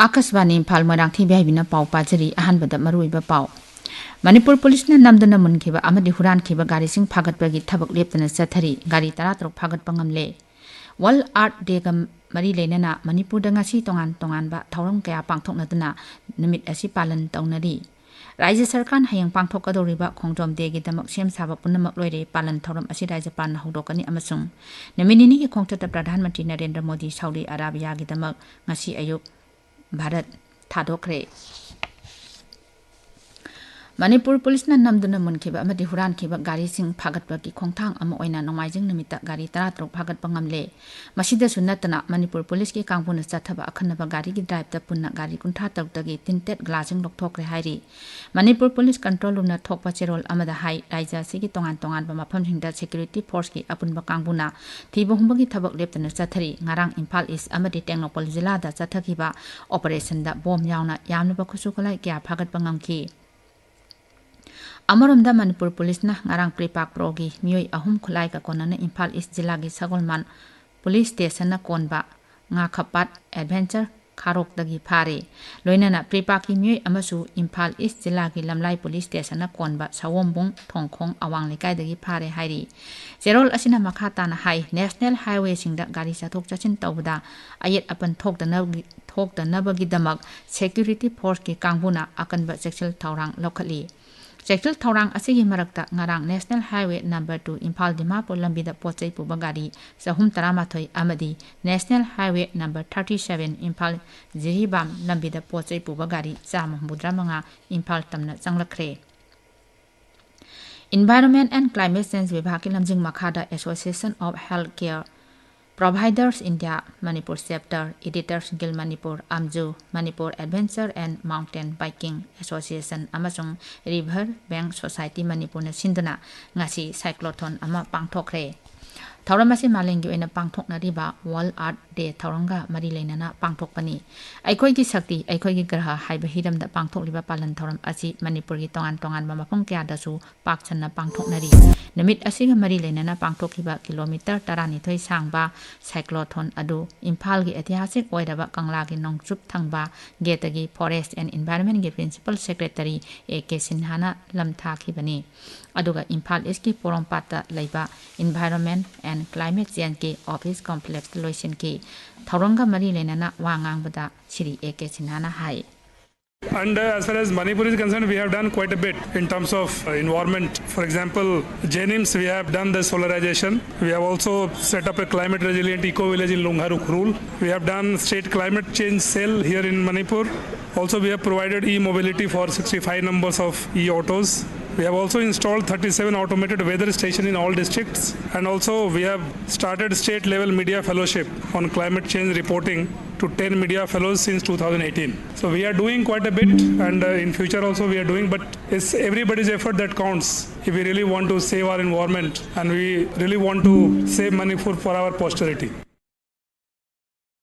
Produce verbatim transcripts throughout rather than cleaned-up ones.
ꯑꯥꯀꯥꯁꯕꯥꯅꯤ ꯏꯝꯐꯥꯜ, ꯃꯣꯏꯔꯥꯡꯊꯦꯝ ꯕꯤꯍꯥꯏꯕꯤꯅ ꯄꯥꯎ ꯄꯥꯖꯔꯤ꯫ ꯑꯍꯥꯟꯕꯗ ꯃꯔꯨꯑꯣꯏꯕ ꯄꯥꯎ꯫ ꯃꯅꯤꯄꯨꯔ ꯄꯨꯂꯤꯁꯅ ꯅꯝꯗꯨꯅ ꯃꯨꯟꯈꯤꯕ ꯑꯃꯗꯤ ꯍꯨꯔꯥꯟꯈꯤꯕ ꯒꯥꯔꯤꯁꯤꯡ ꯐꯥꯒꯠꯄꯒꯤ ꯊꯕꯛ ꯂꯦꯞꯇꯅ ꯆꯠꯊꯔꯤ꯫ ꯒꯥꯔꯤ ꯇꯔꯥꯇꯔꯨꯛ ꯐꯥꯒꯠꯄ ꯉꯝꯂꯦ꯫ ꯋꯥꯔꯜꯗ ꯑꯥꯔꯊ ꯗꯦꯒ ꯃꯔꯤ ꯂꯩꯅꯅ ꯃꯅꯤꯄꯨꯔꯗ ꯉꯁꯤ ꯇꯣꯉꯥꯟ ꯇꯣꯉꯥꯟꯕ ꯊꯧꯔꯝ ꯀꯌꯥ ꯄꯥꯡꯊꯣꯛꯅꯗꯨꯅ ꯅꯨꯃꯤꯠ ꯑꯁꯤ ꯄꯥꯂꯟ ꯇꯧꯅꯔꯤ꯫ ꯔꯥꯖ꯭ꯌ ꯁꯔꯀꯥꯔꯅ ꯍꯌꯦꯡ ꯄꯥꯡꯊꯣꯛꯀꯗꯧꯔꯤꯕ ꯈꯣꯡꯖꯣꯝ ꯗꯦꯒꯤꯗꯃꯛ ꯁꯦꯝ ꯁꯥꯕ ꯄꯨꯝꯅꯃꯛ ꯂꯣꯏꯔꯦ꯫ ꯄꯥꯂꯟ ꯊꯧꯔꯝ ꯑꯁꯤ ꯔꯥꯖ꯭ꯌꯄꯥꯜꯅ ꯍꯧꯗꯣꯛꯀꯅꯤ ꯑꯃꯁꯨꯡ ꯅꯨꯃꯤꯠ ꯅꯤꯅꯤꯒꯤ ꯈꯣꯡꯆꯠꯇ ꯄ꯭ꯔꯙꯥꯟ ꯃꯟꯇ꯭ꯔꯤ ꯅꯔꯦꯟꯗ꯭ꯔ ꯃꯣꯗꯤ ꯁꯥꯎꯗꯤ ꯑꯔꯥꯕꯤꯌꯥꯒꯤꯗꯃꯛ ꯉꯁꯤ ꯑꯌꯨꯛ ꯚꯥꯔꯠ ꯊꯥꯗꯣꯛꯈ꯭ꯔꯦ꯫ ꯃꯅꯤꯄꯨꯔ ꯄꯨꯂꯤꯁꯅ ꯅꯝꯗꯨꯅ ꯃꯨꯟꯈꯤꯕ ꯑꯃꯗꯤ ꯍꯨꯔꯥꯟꯈꯤꯕ ꯒꯥꯔꯤꯁꯤꯡ ꯐꯥꯒꯠꯄꯒꯤ ꯈꯣꯡꯊꯥꯡ ꯑꯃ ꯑꯣꯏꯅ ꯅꯣꯡꯃꯥꯏꯖꯤꯡ ꯅꯨꯃꯤꯠꯇ ꯒꯥꯔꯤ ꯇꯔꯥꯇꯔꯨꯛ ꯐꯥꯒꯠꯄ ꯉꯝꯂꯦ꯫ ꯃꯁꯤꯗꯁꯨ ꯅꯠꯇꯅ ꯃꯅꯤꯄꯨꯔ ꯄꯨꯂꯤꯁꯀꯤ ꯀꯥꯡꯕꯨꯅ ꯆꯠꯊꯕ ꯑꯈꯟꯅꯕ ꯒꯥꯔꯤꯒꯤ ꯗ꯭ꯔꯥꯏꯚꯇ ꯄꯨꯟꯅ ꯒꯥꯔꯤ ꯀꯨꯟꯊ꯭ꯔꯥ ꯇꯔꯨꯛꯇꯒꯤ ꯇꯤꯟꯇꯦꯠ ꯒ꯭ꯂꯥꯁꯁꯤꯡ ꯂꯧꯊꯣꯛꯈ꯭ꯔꯦ ꯍꯥꯏꯔꯤ꯫ ꯃꯅꯤꯄꯨꯔ ꯄꯨꯂꯤꯁ ꯀꯟꯇ꯭ꯔꯣꯜ ꯔꯨꯝꯅ ꯊꯣꯛꯄ ꯆꯦꯔꯣꯜ ꯑꯃꯗ ꯍꯥꯏ, ꯔꯥꯖ꯭ꯌ ꯑꯁꯤꯒꯤ ꯇꯣꯉꯥꯟ ꯇꯣꯉꯥꯟꯕ ꯃꯐꯝꯁꯤꯡꯗ ꯁꯦꯀ꯭ꯌꯨꯔꯤꯇꯤ ꯐꯣꯔꯁꯀꯤ ꯑꯄꯨꯟꯕ ꯀꯥꯡꯕꯨꯅ ꯊꯤꯕ ꯍꯨꯝꯕꯒꯤ ꯊꯕꯛ ꯂꯦꯞꯇꯅ ꯆꯠꯊꯔꯤ꯫ ꯉꯔꯥꯡ ꯏꯝꯐꯥꯜ ꯏꯁ ꯑꯃꯗꯤ ꯇꯦꯡꯅꯧꯄꯜ ꯖꯤꯂꯥꯗ ꯆꯠꯊꯈꯤꯕ ꯑꯣꯄꯔꯦꯁꯟꯗ ꯕꯣꯝ ꯌꯥꯎꯅ ꯌꯥꯝꯂꯕ ꯈꯨꯠꯁꯨ ꯈꯨꯠꯂꯥꯏ ꯀꯌꯥ ꯐꯥꯒꯠꯄ ꯉꯝꯈꯤ꯫ ꯑꯃꯔꯣꯝꯗ ꯃꯅꯤꯄꯨꯔ ꯄꯨꯂꯤꯁꯅ ꯉꯔꯥꯡ PREPAK Pro ꯒꯤ ꯃꯤꯑꯣꯏ ꯑꯍꯨꯝ ꯈꯨꯠꯂꯥꯏꯒ ꯀꯣꯟꯅꯅ ꯏꯝꯐꯥꯜ ꯏꯁ ꯖꯤꯂꯥꯒꯤ ꯁꯒꯣꯜꯕꯟ ꯄꯨꯂꯤꯁ ꯁ꯭ꯇꯦꯁꯟꯅ ꯀꯣꯟꯕ ꯉꯥꯈꯄꯥꯠ ꯑꯦꯗꯚꯦꯟꯆꯔ ꯈꯥꯔꯣꯛꯇꯒꯤ ꯐꯥꯔꯦ꯫ ꯂꯣꯏꯅꯅ PREPAK ꯀꯤ ꯃꯤꯑꯣꯏ ꯑꯃꯁꯨ ꯏꯝꯐꯥꯜ ꯏꯁ ꯖꯤꯂꯥꯒꯤ ꯂꯝꯂꯥꯏ ꯄꯨꯂꯤꯁ ꯁ꯭ꯇꯦꯁꯟꯅ ꯀꯣꯟꯕ ꯁꯑꯣꯝꯕꯨꯡ ꯊꯣꯡꯈꯣꯡ ꯑꯋꯥꯡ ꯂꯩꯀꯥꯏꯗꯒꯤ ꯐꯥꯔꯦ ꯍꯥꯏꯔꯤ꯫ ꯆꯦꯔꯣꯜ ꯑꯁꯤꯅ ꯃꯈꯥ ꯇꯥꯅ ꯍꯥꯏ, ꯅꯦꯁꯅꯦꯜ ꯍꯥꯏꯋꯦꯁꯤꯡꯗ ꯒꯥꯔꯤ ꯆꯠꯊꯣꯛ ꯆꯠꯁꯤꯟ ꯇꯧꯕꯗ ꯑꯌꯦꯠ ꯑꯄꯟ ꯊꯣꯛꯇꯅꯕꯒꯤ-, ꯊꯣꯛꯇꯅꯕꯒꯤꯗꯃꯛ ꯁꯦꯀ꯭ꯌꯨꯔꯤꯇꯤ ꯐꯣꯔꯁꯀꯤ ꯀꯥꯡꯕꯨꯅ ꯑꯀꯟꯕ ꯆꯦꯛꯁꯤꯜ ꯊꯧꯔꯥꯡ ꯂꯧꯈꯠꯂꯤ꯫ ꯆꯦꯛꯁꯤꯜ ꯊꯧꯔꯥꯡ ꯑꯁꯤꯒꯤ ꯃꯔꯛꯇ ꯉꯔꯥꯡ national highway number two Imphal Dimapur ꯂꯝꯕꯤꯗ ꯄꯣꯠ ꯆꯩ ꯄꯨꯕ ꯒꯥꯔꯤ ꯆꯍꯨꯝ ꯇꯔꯥꯃꯥꯊꯣꯏ ꯑꯃꯗꯤ national highway number thirty seven Imphal Jiribam ꯂꯝꯕꯤꯗ ꯄꯣꯠ ꯆꯩ ꯄꯨꯕ ꯒꯥꯔꯤ ꯆꯥꯝꯃ ꯍꯨꯝꯐꯨꯇꯔꯥ ꯃꯉꯥ ꯏꯝꯐꯥꯜ ꯇꯝꯅ ꯆꯪꯂꯛꯈ꯭ꯔꯦ꯫ Environment and Climate Change ꯕꯤꯚꯥꯒꯀꯤ ꯂꯝꯖꯤꯡ ꯃꯈꯥꯗ Association of Healthcare Providers India Manipur Chapter, Editors Guild Manipur, AMJU, Manipur Adventure and Mountain Biking Association ꯑꯃꯁꯨꯡ River Bank Society ꯃꯅꯤꯄꯨꯔꯅ ꯁꯤꯟꯗꯨꯅ ꯉꯁꯤ cyclothon ꯑꯃ ꯄꯥꯡꯊꯣꯛꯈ꯭ꯔꯦ꯫ ꯊꯧꯔꯝ ꯑꯁꯤ ꯃꯥꯂꯦꯝꯒꯤ ꯑꯣꯏꯅ ꯄꯥꯡꯊꯣꯛꯅꯔꯤꯕ World Earth Day ꯊꯧꯔꯝꯒ ꯃꯔꯤ ꯂꯩꯅꯅ ꯄꯥꯡꯊꯣꯛꯄꯅꯤ꯫ ꯑꯩꯈꯣꯏꯒꯤ ꯁꯛꯇꯤ, ꯑꯩꯈꯣꯏꯒꯤ ꯒ꯭ꯔꯍ ꯍꯥꯏꯕ ꯍꯤꯔꯝꯗ ꯄꯥꯡꯊꯣꯛꯂꯤꯕ ꯄꯥꯂꯟ ꯊꯧꯔꯝ ꯑꯁꯤ ꯃꯅꯤꯄꯨꯔꯒꯤ ꯇꯣꯉꯥꯟ ꯇꯣꯉꯥꯟꯕ ꯃꯐꯝ ꯀꯌꯥꯗꯁꯨ ꯄꯥꯛ ꯁꯟꯅ ꯄꯥꯡꯊꯣꯛꯅꯔꯤ꯫ ꯅꯨꯃꯤꯠ ꯑꯁꯤꯒ ꯃꯔꯤ ꯂꯩꯅꯅ ꯄꯥꯡꯊꯣꯛꯈꯤꯕ ꯀꯤꯂꯣꯃꯤꯇꯔ ꯇꯔꯥꯅꯤꯊꯣꯏ ꯁꯥꯡꯕ cyclothon ꯑꯗꯨ ꯏꯝꯐꯥꯜꯒꯤ ꯑꯩꯇꯤꯍꯥꯁꯤꯛ ꯑꯣꯏꯔꯕ ꯀꯪꯂꯥꯒꯤ ꯅꯣꯡꯆꯨꯞ ꯊꯪꯕ ꯒꯦꯠꯇꯒꯤ Forest and Environmentꯒꯤ Principal Secretary A K ꯁꯤꯟꯍꯥꯅ ꯂꯝ ꯊꯥꯈꯤꯕꯅꯤ꯫ ꯑꯗꯨꯒ ꯏꯝꯐꯥꯜ ꯏꯁꯀꯤ ꯄꯣꯔꯣꯝꯄꯥꯠꯇ ꯂꯩꯕ Environment and Climate Changeꯀꯤ office complexꯇ ꯂꯣꯏꯁꯤꯟꯈꯤ꯫ ꯊꯧꯔꯝꯒ ꯃꯔꯤ ꯂꯩꯅꯅ ꯋꯥ ꯉꯥꯡꯕꯗ Shri A K ꯁꯤꯟꯍꯥꯅ high. And uh, as far as Manipur is concerned, we have done quite a bit in terms of uh, environment. For example, JNIMS, we have done the solarization. We have also set up a climate resilient eco village in Lungharuk Rul. We have done state climate change cell here in Manipur. Also, we have provided e-mobility for sixty-five numbers of e-autos. We have also installed thirty-seven automated weather station in all districts, and also we have started state level media fellowship on climate change reporting to ten media fellows since two thousand eighteen. So we are doing quite a bit, and uh, in future also we are doing, but it's everybody's effort that counts if we really want to save our environment and we really want to save Manipur for our posterity.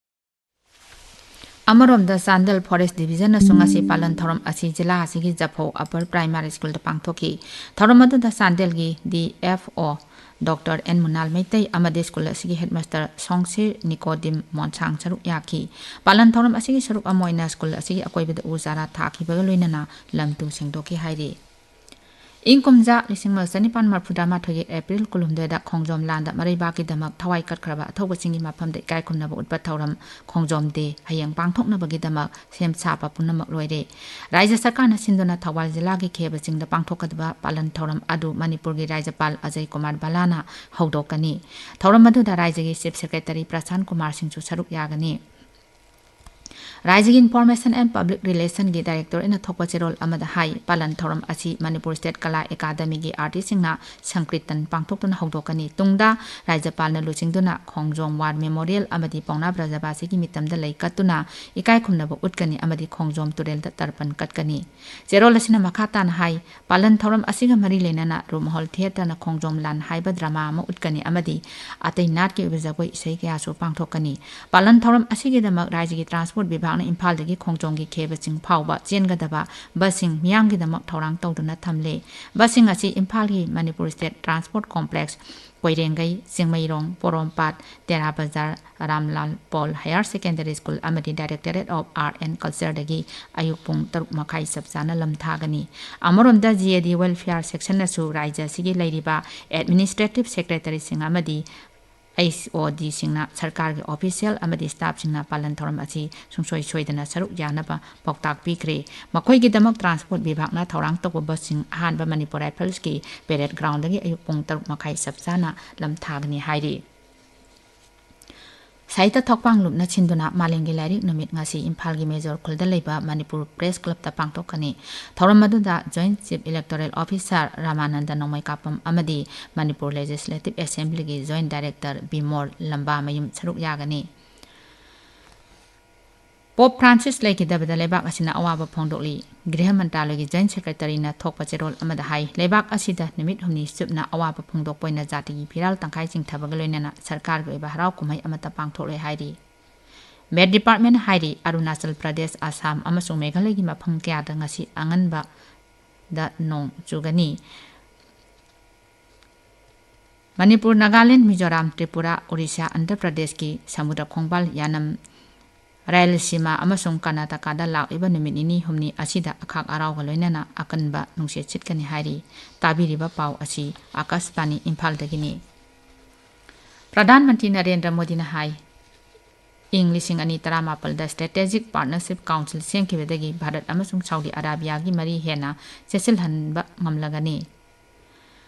ꯑꯃꯔꯣꯝꯗ Chandel Forest Divisionꯅꯁꯨ ꯉꯁꯤ ꯄꯥꯂꯟ ꯊꯧꯔꯝ ꯑꯁꯤ ꯖꯤꯂꯥ ꯑꯁꯤꯒꯤ ꯖꯐꯧ Upper Primary Schoolꯗ ꯄꯥꯡꯊꯣꯛꯈꯤ꯫ ꯊꯧꯔꯝ ꯑꯗꯨꯗ ꯆꯥꯟꯗꯦꯜꯒꯤ D F O Doctor N ꯃꯨꯅꯥꯜ Meitei ꯑꯃꯗꯤ ꯁ꯭ꯀꯨꯜ ꯑꯁꯤꯒꯤ headmaster ꯁꯣꯡꯁꯤꯔ ꯅꯤꯀꯣꯗꯤꯝ ꯃꯣꯟꯁꯥꯡ ꯁꯔꯨꯛ ꯌꯥꯈꯤ꯫ ꯄꯥꯂꯟ ꯊꯧꯔꯝ ꯑꯁꯤꯒꯤ ꯁꯔꯨꯛ ꯑꯃ ꯑꯣꯏꯅ ꯁ꯭ꯀꯨꯜ ꯑꯁꯤꯒꯤ ꯑꯀꯣꯏꯕꯗ ꯎ ꯆꯥꯔꯥ ꯊꯥꯈꯤꯕꯒ ꯂꯣꯏꯅꯅ ꯂꯝ ꯇꯨ ꯁꯦꯡꯗꯣꯛꯈꯤ ꯍꯥꯏꯔꯤ꯫ ꯏꯪ ꯀꯨꯝꯖꯥ ꯂꯤꯁꯤꯡ ꯑꯃꯒ ꯆꯅꯤꯄꯥꯟ ꯃꯔꯤꯐꯨꯇꯔꯥꯃꯥꯊꯣꯏꯒꯤ April ꯀꯨꯟꯍꯨꯝꯗꯣꯏꯗ ꯈꯣꯡꯖꯣꯝ ꯂꯥꯟꯗ ꯃꯔꯩꯕꯥꯛꯀꯤꯗꯃꯛ ꯊꯋꯥꯏ ꯀꯠꯈ꯭ꯔꯕ ꯑꯊꯧꯕꯁꯤꯡꯒꯤ ꯃꯐꯝꯗ ꯏꯀꯥꯏ ꯈꯨꯝꯅꯕ ꯎꯠꯄ ꯊꯧꯔꯝ ꯈꯣꯡꯖꯣꯝ Day ꯍꯌꯦꯡ ꯄꯥꯡꯊꯣꯛꯅꯕꯒꯤꯗꯃꯛ ꯁꯦꯝ ꯁꯥꯕ ꯄꯨꯝꯅꯃꯛ ꯂꯣꯏꯔꯦ꯫ ꯔꯥꯖ꯭ꯌ ꯁꯔꯀꯥꯔꯅ ꯁꯤꯟꯗꯨꯅ ꯊꯧꯕꯥꯜ ꯖꯤꯂꯥꯒꯤ ꯈꯦꯕ ꯆꯤꯡꯗ ꯄꯥꯡꯊꯣꯛꯀꯗꯕ ꯄꯥꯂꯟ ꯊꯧꯔꯝ ꯑꯗꯨ ꯃꯅꯤꯄꯨꯔꯒꯤ ꯔꯥꯖ꯭ꯌꯄꯥꯜ ꯑꯖꯌ ꯀꯨꯃꯥꯔ ꯚꯜꯂꯥꯅ ꯍꯧꯗꯣꯛꯀꯅꯤ꯫ ꯊꯧꯔꯝ ꯑꯗꯨꯗ ꯔꯥꯖ꯭ꯌꯒꯤ Chief Secretary ꯄ꯭ꯔꯁꯥꯟ ꯀꯨꯃꯥꯔ ꯁꯤꯡꯁꯨ ꯁꯔꯨꯛ ꯌꯥꯒꯅꯤ꯫ ꯔꯥꯏꯖ꯭ꯌꯒꯤ Information and Public Relationꯒꯤ Directorateꯅ ꯊꯣꯛꯄ ꯆꯦꯔꯣꯜ ꯑꯃꯗ ꯍꯥꯏ, ꯄꯥꯂꯟ ꯊꯧꯔꯝ ꯑꯁꯤ ꯃꯅꯤꯄꯨꯔ State ꯀꯂꯥ ꯑꯦꯀꯥꯗꯃꯤꯒꯤ artistꯁꯤꯡꯅ ꯁꯪꯀ꯭ꯔꯤꯇꯟ ꯄꯥꯡꯊꯣꯛꯇꯨꯅ ꯍꯧꯗꯣꯛꯀꯅꯤ꯫ ꯇꯨꯡꯗ ꯔꯥꯖ꯭ꯌꯄꯥꯜꯅ ꯂꯨꯆꯤꯡꯗꯨꯅ ꯈꯣꯡꯖꯣꯝ War Memorial ꯑꯃꯗꯤ ꯄꯥꯎꯅꯥ ꯕ꯭ꯔꯖꯕꯥꯁꯤꯒꯤ ꯃꯤꯇꯝꯗ ꯂꯩ ꯀꯠꯇꯨꯅ ꯏꯀꯥꯏ ꯈꯨꯝꯅꯕ ꯎꯠꯀꯅꯤ ꯑꯃꯗꯤ ꯈꯣꯡꯖꯣꯝ ꯇꯨꯔꯦꯜꯗ ꯇꯔꯄꯟ ꯀꯠꯀꯅꯤ꯫ ꯆꯦꯔꯣꯜ ꯑꯁꯤꯅ ꯃꯈꯥ ꯇꯥꯅ ꯍꯥꯏ, ꯄꯥꯂꯟ ꯊꯧꯔꯝ ꯑꯁꯤꯒ ꯃꯔꯤ ꯂꯩꯅꯅ ꯔꯨꯃꯍꯣꯜ ꯊꯤꯌꯦꯇꯔꯅ ꯈꯣꯡꯖꯣꯝ ꯂꯥꯟ ꯍꯥꯏꯕ drama ꯑꯃ ꯎꯠꯀꯅꯤ ꯑꯃꯗꯤ ꯑꯇꯩ ꯅꯥꯠꯀꯤ ꯑꯣꯏꯕ ꯖꯒꯣꯏ ꯏꯁꯩ ꯀꯌꯥꯁꯨ ꯄꯥꯡꯊꯣꯛꯀꯅꯤ꯫ ꯄꯥꯂꯟ ꯊꯧꯔꯝ ꯑꯁꯤꯒꯤꯗꯃꯛ ꯔꯥꯏꯖ꯭ꯌꯒꯤ Transport ꯕꯤꯚꯥꯒꯅ ꯏꯝꯐꯥꯜꯗꯒꯤ ꯈꯣꯡꯖꯣꯝꯒꯤ ꯈꯦꯕ ꯆꯤꯡ ꯐꯥꯎꯕ ꯆꯦꯟꯒꯗꯕ busꯁꯤꯡ ꯃꯤꯌꯥꯝꯒꯤꯗꯃꯛ ꯊꯧꯔꯥꯡ ꯇꯧꯗꯨꯅ ꯊꯝꯂꯦ꯫ Busꯁꯤꯡ ꯑꯁꯤ ꯏꯝꯐꯥꯜꯒꯤ Manipur State Transport Complex, ꯀꯣꯏꯔꯦꯡꯒꯩ, Chingmeirong, ꯄꯣꯔꯣꯝꯄꯥꯠ, ꯇꯦꯔꯥ ꯕꯖꯥꯔ, ꯔꯥꯝꯂꯥꯜ ꯄꯣꯜ Higher Secondary School ꯑꯃꯗꯤ Directorate of Art and Cultureꯗꯒꯤ ꯑꯌꯨꯛ ꯄꯨꯡ ꯇꯔꯨꯛ ꯃꯈꯥꯏ ꯆꯞ ꯆꯥꯅ ꯂꯝꯊꯥꯒꯅꯤ꯫ ꯑꯃꯔꯣꯝꯗ, GAD Welfare Sectionꯅꯁꯨ ꯔꯥꯏꯖ꯭ꯌ ꯑꯁꯤꯒꯤ ꯂꯩꯔꯤꯕ Administrative Secretaryꯁꯤꯡ ꯑꯃꯗꯤ HODꯁꯤꯡꯅ ꯁꯔꯀꯥꯔꯒꯤ official ꯑꯃꯗꯤ staffꯁꯤꯡꯅ ꯄꯥꯂꯟ ꯊꯧꯔꯝ ꯑꯁꯤ ꯁꯨꯡꯁꯣꯏ ꯁꯣꯏꯗꯅ ꯁꯔꯨꯛ ꯌꯥꯅꯕ ꯄꯥꯎꯇꯥꯛ ꯄꯤꯈ꯭ꯔꯦ꯫ ꯃꯈꯣꯏꯒꯤꯗꯃꯛ Transport ꯕꯤꯚꯥꯒꯅ ꯊꯧꯔꯥꯡ ꯇꯧꯕ busꯁꯤꯡ ꯑꯍꯥꯟꯕ ꯃꯅꯤꯄꯨꯔ Riflesꯀꯤ parade groundꯗꯒꯤ ꯑꯌꯨꯛ ꯄꯨꯡ ꯇꯔꯨꯛ ꯃꯈꯥꯏ ꯆꯞ ꯆꯥꯅ ꯂꯝꯊꯥꯒꯅꯤ ꯍꯥꯏꯔꯤ꯫ ꯁꯥꯍꯤꯇ꯭ꯌ ꯊꯣꯛꯄꯥꯡ ꯂꯨꯞꯅ ꯁꯤꯟꯗꯨꯅ ꯃꯥꯂꯦꯝꯒꯤ ꯂꯥꯏꯔꯤꯛ ꯅꯨꯃꯤꯠ ꯉꯁꯤ ꯏꯝꯐꯥꯜꯒꯤ Major ꯈꯨꯜꯗ ꯂꯩꯕ ꯃꯅꯤꯄꯨꯔ Press Clubꯇ ꯄꯥꯡꯊꯣꯛꯀꯅꯤ꯫ ꯊꯧꯔꯝ ꯑꯗꯨꯗ Joint Chief Electoral Officer Ramanand ꯅꯣꯡꯃꯩꯀꯥꯄꯝ ꯑꯃꯗꯤ Manipur Legislative Assemblyꯒꯤ Joint Director Bimol ꯂꯝꯕꯥꯃꯌꯨꯝ ꯁꯔꯨꯛ ꯌꯥꯒꯅꯤ꯫ ꯄꯣꯞ ꯐ꯭ꯔꯥꯟꯁꯤꯁ ꯂꯩꯈꯤꯗꯕꯗ ꯂꯩꯕꯥꯛ ꯑꯁꯤꯅ ꯑꯋꯥꯕ ꯐꯣꯡꯗꯣꯛꯂꯤ꯫ ꯒ꯭ꯔꯤꯍ ꯃꯟꯇ꯭ꯔꯥꯂꯌꯒꯤ Joint Secretaryꯅ ꯊꯣꯛꯄ ꯆꯦꯔꯣꯜ ꯑꯃꯗ ꯍꯥꯏ, ꯂꯩꯕꯥꯛ ꯑꯁꯤꯗ ꯅꯨꯃꯤꯠ ꯍꯨꯝꯅꯤ ꯆꯨꯞꯅ ꯑꯋꯥꯕ ꯐꯣꯡꯗꯣꯛꯄ ꯑꯣꯏꯅ ꯖꯥꯇꯤꯒꯤ ꯐꯤꯔꯥꯜ ꯇꯪꯈꯥꯏ ꯆꯤꯡꯊꯕꯒ ꯂꯣꯏꯅꯅ ꯁꯔꯀꯥꯔꯒꯤ ꯑꯣꯏꯕ ꯍꯔꯥꯎ ꯀꯨꯝꯍꯩ ꯑꯃꯠꯇ ꯄꯥꯡꯊꯣꯛꯂꯣꯏ ꯍꯥꯏꯔꯤ꯫ Met Departmentꯅ ꯍꯥꯏꯔꯤ, ꯑꯔꯨꯅꯥꯆꯜ ꯄ꯭ꯔꯗꯦꯁ, ꯑꯁꯥꯝ ꯑꯃꯁꯨꯡ ꯃꯦꯘꯥꯂꯌꯒꯤ ꯃꯐꯝ ꯀꯌꯥꯗ ꯉꯁꯤ ꯑꯉꯟꯕꯗ ꯅꯣꯡ ꯆꯨꯒꯅꯤ꯫ ꯃꯅꯤꯄꯨꯔ, ꯅꯥꯒꯥꯂꯦꯟ, ꯃꯤꯖꯣꯔꯥꯝ, ꯇ꯭ꯔꯤꯄꯨꯔꯥ, ꯑꯣꯔꯤꯁꯥ, ꯑꯟꯙ꯭ꯔ ꯄ꯭ꯔꯗꯦꯁꯀꯤ ꯁꯃꯨꯗ꯭ꯔ ꯈꯣꯡꯕꯥꯜ, ꯌꯥꯅꯝ, ꯔꯥꯌꯂꯁꯤꯃꯥ ꯑꯃꯁꯨꯡ ꯀꯔꯅꯥꯇꯀꯥꯗ ꯂꯥꯛꯂꯤꯕ ꯅꯨꯃꯤꯠ ꯅꯤꯅꯤ ꯍꯨꯝꯅꯤ ꯑꯁꯤꯗ ꯑꯈꯥꯛ ꯑꯔꯥꯎꯒ ꯂꯣꯏꯅꯅ ꯑꯀꯟꯕ ꯅꯨꯡꯁꯤꯠ ꯁꯤꯠꯀꯅꯤ ꯍꯥꯏꯔꯤ꯫ ꯇꯥꯕꯤꯔꯤꯕ ꯄꯥꯎ ꯑꯁꯤ ꯑꯀꯥꯁꯕꯥꯅꯤ ꯏꯝꯐꯥꯜꯗꯒꯤꯅꯤ꯫ ꯄ꯭ꯔꯙꯥꯟ ꯃꯟꯇ꯭ꯔꯤ ꯅꯔꯦꯟꯗ꯭ꯔ ꯃꯣꯗꯤꯅ ꯍꯥꯏ, ꯏꯪ ꯂꯤꯁꯤꯡ ꯑꯅꯤ ꯇꯔꯥꯃꯥꯄꯜꯗ Strategic Partnership Council ꯁꯦꯝꯈꯤꯕꯗꯒꯤ ꯚꯥꯔꯠ ꯑꯃꯁꯨꯡ ꯁꯥꯎꯗꯤ ꯑꯔꯥꯕꯤꯌꯥꯒꯤ ꯃꯔꯤ ꯍꯦꯟꯅ ꯆꯦꯠꯁꯤꯜꯍꯟꯕ ꯉꯝꯂꯒꯅꯤ꯫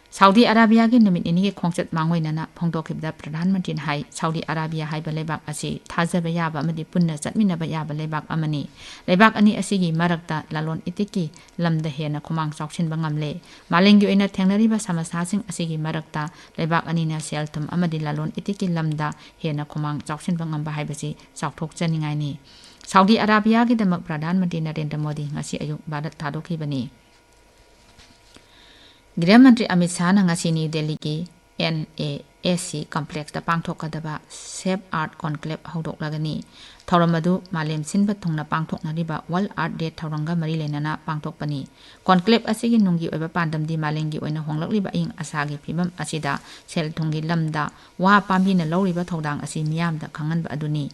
ꯁꯥꯎꯗꯤ ꯑꯔꯥꯕꯤꯌꯥꯒꯤ ꯅꯨꯃꯤꯠ ꯅꯤꯅꯤꯒꯤ ꯈꯣꯡꯆꯠ ꯃꯥꯡꯑꯣꯏꯅꯅ ꯐꯣꯡꯗꯣꯛꯈꯤꯕꯗ ꯄ꯭ꯔꯙꯥꯟ ꯃꯟꯇ꯭ꯔꯤꯅ ꯍꯥꯏ, ꯁꯥꯎꯗꯤ ꯑꯔꯥꯕꯤꯌꯥ ꯍꯥꯏꯕ ꯂꯩꯕꯥꯛ ꯑꯁꯤ ꯊꯥꯖꯕ ꯌꯥꯕ ꯑꯃꯗꯤ ꯄꯨꯟꯅ ꯆꯠꯃꯤꯟꯅꯕ ꯌꯥꯕ ꯂꯩꯕꯥꯛ ꯑꯃꯅꯤ꯫ ꯂꯩꯕꯥꯛ ꯑꯅꯤ ꯑꯁꯤꯒꯤ ꯃꯔꯛꯇ ꯂꯂꯣꯟ ꯏꯇꯤꯛꯀꯤ ꯂꯝꯗ ꯍꯦꯟꯅ ꯈꯨꯃꯥꯡ ꯆꯥꯎꯁꯤꯟꯕ ꯉꯝꯂꯦ꯫ ꯃꯥꯂꯦꯝꯒꯤ ꯑꯣꯏꯅ ꯊꯦꯡꯅꯔꯤꯕ ꯁꯃꯁ꯭ꯌꯥꯁꯤꯡ ꯑꯁꯤꯒꯤ ꯃꯔꯛꯇ ꯂꯩꯕꯥꯛ ꯑꯅꯤꯅ ꯁꯦꯜ ꯊꯨꯝ ꯑꯃꯗꯤ ꯂꯂꯣꯟ ꯏꯇꯤꯛꯀꯤ ꯂꯝꯗ ꯍꯦꯟꯅ ꯈꯨꯃꯥꯡ ꯆꯥꯎꯁꯤꯟꯕ ꯉꯝꯕ ꯍꯥꯏꯕꯁꯤ ꯆꯥꯎꯊꯣꯛꯆꯅꯤꯡꯉꯥꯏꯅꯤ꯫ ꯁꯥꯎꯗꯤ ꯑꯔꯥꯕꯤꯌꯥꯒꯤꯗꯃꯛ ꯄ꯭ꯔꯙꯥꯟ ꯃꯟꯇ꯭ꯔꯤ ꯅꯔꯦꯟꯗ꯭ꯔ ꯃꯣꯗꯤ ꯉꯁꯤ ꯑꯌꯨꯛ ꯚꯥꯔꯠ ꯊꯥꯗꯣꯛꯈꯤꯕꯅꯤ꯫ ꯒ꯭ꯔꯍ ꯃꯟꯇ꯭ꯔꯤ ꯑꯃꯤꯠ ꯁꯥꯍꯅ ꯉꯁꯤ ꯅ꯭ꯌꯨ ꯗꯦꯜꯂꯤꯒꯤ ꯑꯦꯟ ꯑꯦ ꯑꯦꯁ ꯁꯤ ꯀꯝꯄ꯭ꯂꯦꯛꯁꯇ ꯄꯥꯡꯊꯣꯛꯀꯗꯕ ꯁꯦꯞ ꯑꯥꯔꯠ ꯀꯣꯟꯀ꯭ꯂꯦꯞ ꯍꯧꯗꯣꯛꯂꯒꯅꯤ꯫ ꯊꯧꯔꯝ ꯑꯗꯨ ꯃꯥꯂꯦꯝ ꯁꯤꯟꯕ ꯊꯨꯡꯅ ꯄꯥꯡꯊꯣꯛꯅꯔꯤꯕ ꯋꯥꯔꯜ ꯑꯥꯔꯠ ꯗꯦ ꯊꯧꯔꯝꯒ ꯃꯔꯤ ꯂꯩꯅꯅ ꯄꯥꯡꯊꯣꯛꯄꯅꯤ꯫ ꯀꯣꯟꯀ꯭ꯂꯦꯞ ꯑꯁꯤꯒꯤ ꯅꯨꯡꯒꯤ ꯑꯣꯏꯕ ꯄꯥꯟꯗꯝꯗꯤ ꯃꯥꯂꯦꯝꯒꯤ ꯑꯣꯏꯅ ꯍꯣꯡꯂꯛꯂꯤꯕ ꯑꯏꯪ ꯑꯁꯥꯒꯤ ꯐꯤꯕꯝ ꯑꯁꯤꯗ ꯁꯦꯜ ꯊꯨꯝꯒꯤ ꯂꯝꯗ ꯋꯥ ꯄꯥꯝꯕꯤꯅ ꯂꯧꯔꯤꯕ ꯊꯧꯗꯥꯡ ꯑꯁꯤ ꯃꯤꯌꯥꯝꯗ ꯈꯪꯍꯟꯕ ꯑꯗꯨꯅꯤ꯫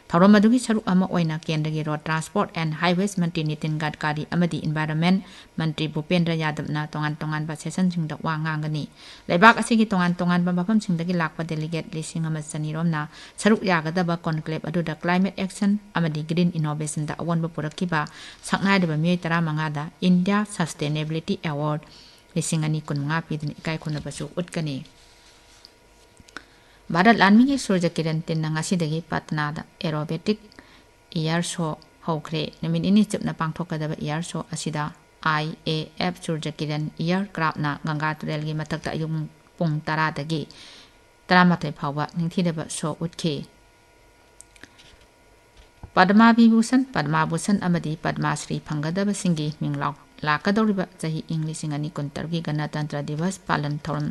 ꯊꯧꯔꯝ ꯑꯗꯨꯒꯤ ꯁꯔꯨꯛ ꯑꯃ ꯑꯣꯏꯅ ꯀꯦꯟꯗ꯭ꯔꯒꯤ ꯔꯣꯗ ꯇ꯭ꯔꯥꯟꯁꯄꯣꯔꯠ ꯑꯦꯟ ꯍꯥꯏꯋꯦꯁ ꯃꯟꯇ꯭ꯔꯤ ꯅꯤꯇꯤꯟ ꯒꯗꯀꯥꯔꯤ ꯑꯃꯗꯤ ꯏꯟꯚꯥꯏꯔꯟꯃꯦꯟꯠ ꯃꯟꯇ꯭ꯔꯤ ꯚꯨꯄꯦꯟꯗ꯭ꯔ ꯌꯥꯗꯕꯅ ꯇꯣꯉꯥꯟ ꯇꯣꯉꯥꯟꯕ ꯁꯦꯁꯟꯁꯤꯡꯗ ꯋꯥ ꯉꯥꯡꯒꯅꯤ꯫ ꯂꯩꯕꯥꯛ ꯑꯁꯤꯒꯤ ꯇꯣꯉꯥꯟ ꯇꯣꯉꯥꯟꯕ ꯃꯐꯝꯁꯤꯡꯗꯒꯤ ꯂꯥꯛꯄ ꯗꯦꯂꯤꯒꯦꯠ ꯂꯤꯁꯤꯡ ꯑꯃ ꯆꯅꯤ ꯔꯣꯝꯅ ꯁꯔꯨꯛ ꯌꯥꯒꯗꯕ ꯀꯣꯟꯀ꯭ꯂꯦꯞ ꯑꯗꯨꯗ ꯀ꯭ꯂꯥꯏꯃꯦꯠ ꯑꯦꯛꯁꯟ ꯑꯃꯗꯤ ꯒ꯭ꯔꯤꯟ ꯏꯅꯣꯚꯦꯁꯟꯗ ꯑꯑꯣꯟꯕ ꯄꯨꯔꯛꯈꯤꯕ ꯁꯛꯅꯥꯏꯔꯕ ꯃꯤꯑꯣꯏ ꯇꯔꯥꯃꯉꯥꯗ ꯏꯟꯗꯤꯌꯥ ꯁꯁꯇꯦꯅꯦꯕꯤꯂꯤꯇꯤ ꯑꯦꯋꯥꯔꯗ ꯂꯤꯁꯤꯡ ꯑꯅꯤ ꯀꯨꯟꯃꯉꯥ ꯄꯤꯗꯨꯅ ꯏꯀꯥꯏ ꯈꯨꯝꯅꯕꯁꯨ ꯎꯠꯀꯅꯤ꯫ ꯚꯥꯔꯠ ꯂꯥꯟꯃꯤꯒꯤ ꯁꯨꯔꯖ ꯀꯤꯔꯟ ꯇꯤꯟꯅ ꯉꯁꯤꯗꯒꯤ ꯄꯠꯅꯥꯗ ꯑꯦꯔꯣꯕꯦꯇꯤꯛ ꯏꯌꯥꯔ ꯁꯣ ꯍꯧꯈ꯭ꯔꯦ꯫ ꯅꯨꯃꯤꯠ ꯅꯤꯅꯤ ꯆꯨꯞꯅ ꯄꯥꯡꯊꯣꯛꯀꯗꯕ ꯏꯌꯥꯔ ꯁꯣ ꯑꯁꯤꯗ I A F Suraj Kiran air ꯀ꯭ꯔꯥꯐꯅ ꯒꯪꯒꯥ ꯇꯨꯔꯦꯜꯒꯤ ꯃꯊꯛꯇ ꯑꯌꯨꯛ ꯄꯨꯡ ꯇꯔꯥꯗꯒꯤ ꯇꯔꯥꯃꯥꯊꯣꯏ ꯐꯥꯎꯕ ꯅꯤꯡꯊꯤꯔꯕ ꯁꯣ ꯎꯠꯈꯤ꯫ ꯄꯗꯃꯥ ꯕꯤꯚꯨꯁꯟ, ꯄꯗꯃꯥ ꯚꯨꯁꯟ ꯑꯃꯗꯤ ꯄꯗꯃꯥ ꯁ꯭ꯔꯤ ꯐꯪꯒꯗꯕꯁꯤꯡꯒꯤ ꯃꯤꯡ ꯂꯥꯎ-, ꯂꯥꯛꯀꯗꯧꯔꯤꯕ ꯆꯍꯤ ꯏꯪ ꯂꯤꯁꯤꯡ ꯑꯅꯤ ꯀꯨꯟꯇꯔꯨꯛꯀꯤ ꯒꯅꯇꯟꯇ꯭ꯔ ꯗꯤꯕꯁ ꯄꯥꯂꯟ ꯊꯧꯔꯝ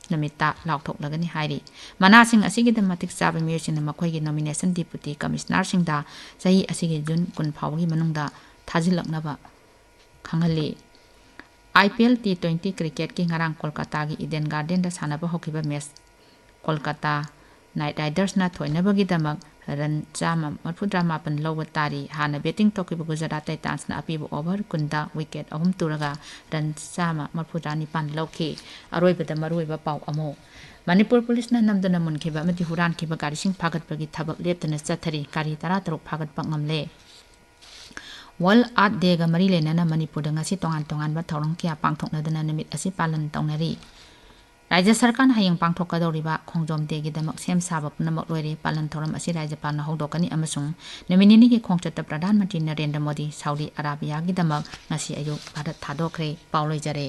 ꯅꯨꯃꯤꯠꯇ ꯂꯥꯎꯊꯣꯛꯂꯒꯅꯤ ꯍꯥꯏꯔꯤ꯫ ꯃꯅꯥꯁꯤꯡ ꯑꯁꯤꯒꯤꯗ ꯃꯇꯤꯛ ꯆꯥꯕ ꯃꯤꯑꯣꯏꯁꯤꯡꯅ ꯃꯈꯣꯏꯒꯤ ꯅꯣꯃꯤꯅꯦꯁꯟ ꯗꯤꯄꯨꯇꯤ ꯀꯃꯤꯁꯅꯔꯁꯤꯡꯗ ꯆꯍꯤ ꯑꯁꯤꯒꯤ ꯖꯨꯟ ꯀꯨꯟ ꯐꯥꯎꯕꯒꯤ ꯃꯅꯨꯡꯗ ꯊꯥꯖꯤꯜꯂꯛꯅꯕ ꯈꯪꯍꯜꯂꯤ꯫ I P L T twenty ꯀ꯭ꯔꯤꯀꯦꯠꯀꯤ ꯉꯔꯥꯡ ꯀꯣꯜꯀꯇꯥꯒꯤ ꯏꯗꯦꯟ ꯒꯥꯔꯗꯦꯟꯗ ꯁꯥꯟꯅꯕ ꯍꯧꯈꯤꯕ ꯃꯦꯆ ꯀꯣꯜꯀꯇꯥ ꯅꯥꯏꯠ ꯔꯥꯏꯗꯔꯁꯅ ꯊꯣꯏꯅꯕꯒꯤꯗꯃꯛ ꯔꯟ ꯆꯥꯝꯃ ꯃꯔꯤꯐꯨꯇꯔꯥ ꯃꯥꯄꯟ ꯂꯧꯕ ꯇꯥꯔꯤ꯫ ꯍꯥꯟꯅ ꯕꯦꯇꯤꯡ ꯇꯧꯈꯤꯕ ꯒꯨꯖꯔꯥꯠ ꯇꯥꯏꯇꯥꯟꯁꯅ ꯑꯄꯤꯕ ꯑꯣꯚꯔ ꯀꯨꯟꯗ ꯋꯤꯀꯦꯠ ꯑꯍꯨꯝ ꯇꯨꯔꯒ ꯔꯟ ꯆꯥꯝꯃ ꯃꯔꯤꯐꯨꯇꯔꯥ ꯅꯤꯄꯥꯟ ꯂꯧꯈꯤ꯫ ꯑꯔꯣꯏꯕꯗ ꯃꯔꯨꯑꯣꯏꯕ ꯄꯥꯎ ꯑꯃꯨꯛ꯫ ꯃꯅꯤꯄꯨꯔ ꯄꯨꯂꯤꯁꯅ ꯅꯝꯗꯨꯅ ꯃꯨꯟꯈꯤꯕ ꯑꯃꯗꯤ ꯍꯨꯔꯥꯟꯈꯤꯕ ꯒꯥꯔꯤꯁꯤꯡ ꯐꯥꯒꯠꯄꯒꯤ ꯊꯕꯛ ꯂꯦꯞꯇꯅ ꯆꯠꯊꯔꯤ꯫ ꯒꯥꯔꯤ ꯇꯔꯥꯇꯔꯨꯛ ꯐꯥꯒꯠꯄ ꯉꯝꯂꯦ꯫ ꯋꯥꯔꯜꯗ ꯑꯥꯔꯠ ꯗꯦꯒ ꯃꯔꯤ ꯂꯩꯅꯅ ꯃꯅꯤꯄꯨꯔꯗ ꯉꯁꯤ ꯇꯣꯉꯥꯟ ꯇꯣꯉꯥꯟꯕ ꯊꯧꯔꯝ ꯀꯌꯥ ꯄꯥꯡꯊꯣꯛꯅꯗꯨꯅ ꯅꯨꯃꯤꯠ ꯑꯁꯤ ꯄꯥꯂꯟ ꯇꯧꯅꯔꯤ꯫ ꯔꯥꯖ꯭ꯌ ꯁꯔꯀꯥꯔꯅ ꯍꯌꯦꯡ ꯄꯥꯡꯊꯣꯛꯀꯗꯧꯔꯤꯕ ꯈꯣꯡꯖꯣꯝ ꯗꯦꯒꯤꯗꯃꯛ ꯁꯦꯝ ꯁꯥꯕ ꯄꯨꯝꯅꯃꯛ ꯂꯣꯏꯔꯦ꯫ ꯄꯥꯂꯟ ꯊꯧꯔꯝ ꯑꯁꯤ ꯔꯥꯖ꯭ꯌꯄꯥꯜꯅ ꯍꯧꯗꯣꯛꯀꯅꯤ ꯑꯃꯁꯨꯡ ꯅꯨꯃꯤꯠ ꯅꯤꯅꯤꯒꯤ ꯈꯣꯡꯆꯠꯇ ꯄ꯭ꯔꯙꯥꯟ ꯃꯟꯇ꯭ꯔꯤ ꯅꯔꯦꯟꯗ꯭ꯔ ꯃꯣꯗꯤ ꯁꯥꯎꯗꯤ ꯑꯔꯥꯕꯤꯌꯥꯒꯤꯗꯃꯛ ꯉꯁꯤ ꯑꯌꯨꯛ ꯚꯥꯔꯠ ꯊꯥꯗꯣꯛꯈ꯭ꯔꯦ꯫ ꯄꯥꯎ ꯂꯣꯏꯖꯔꯦ꯫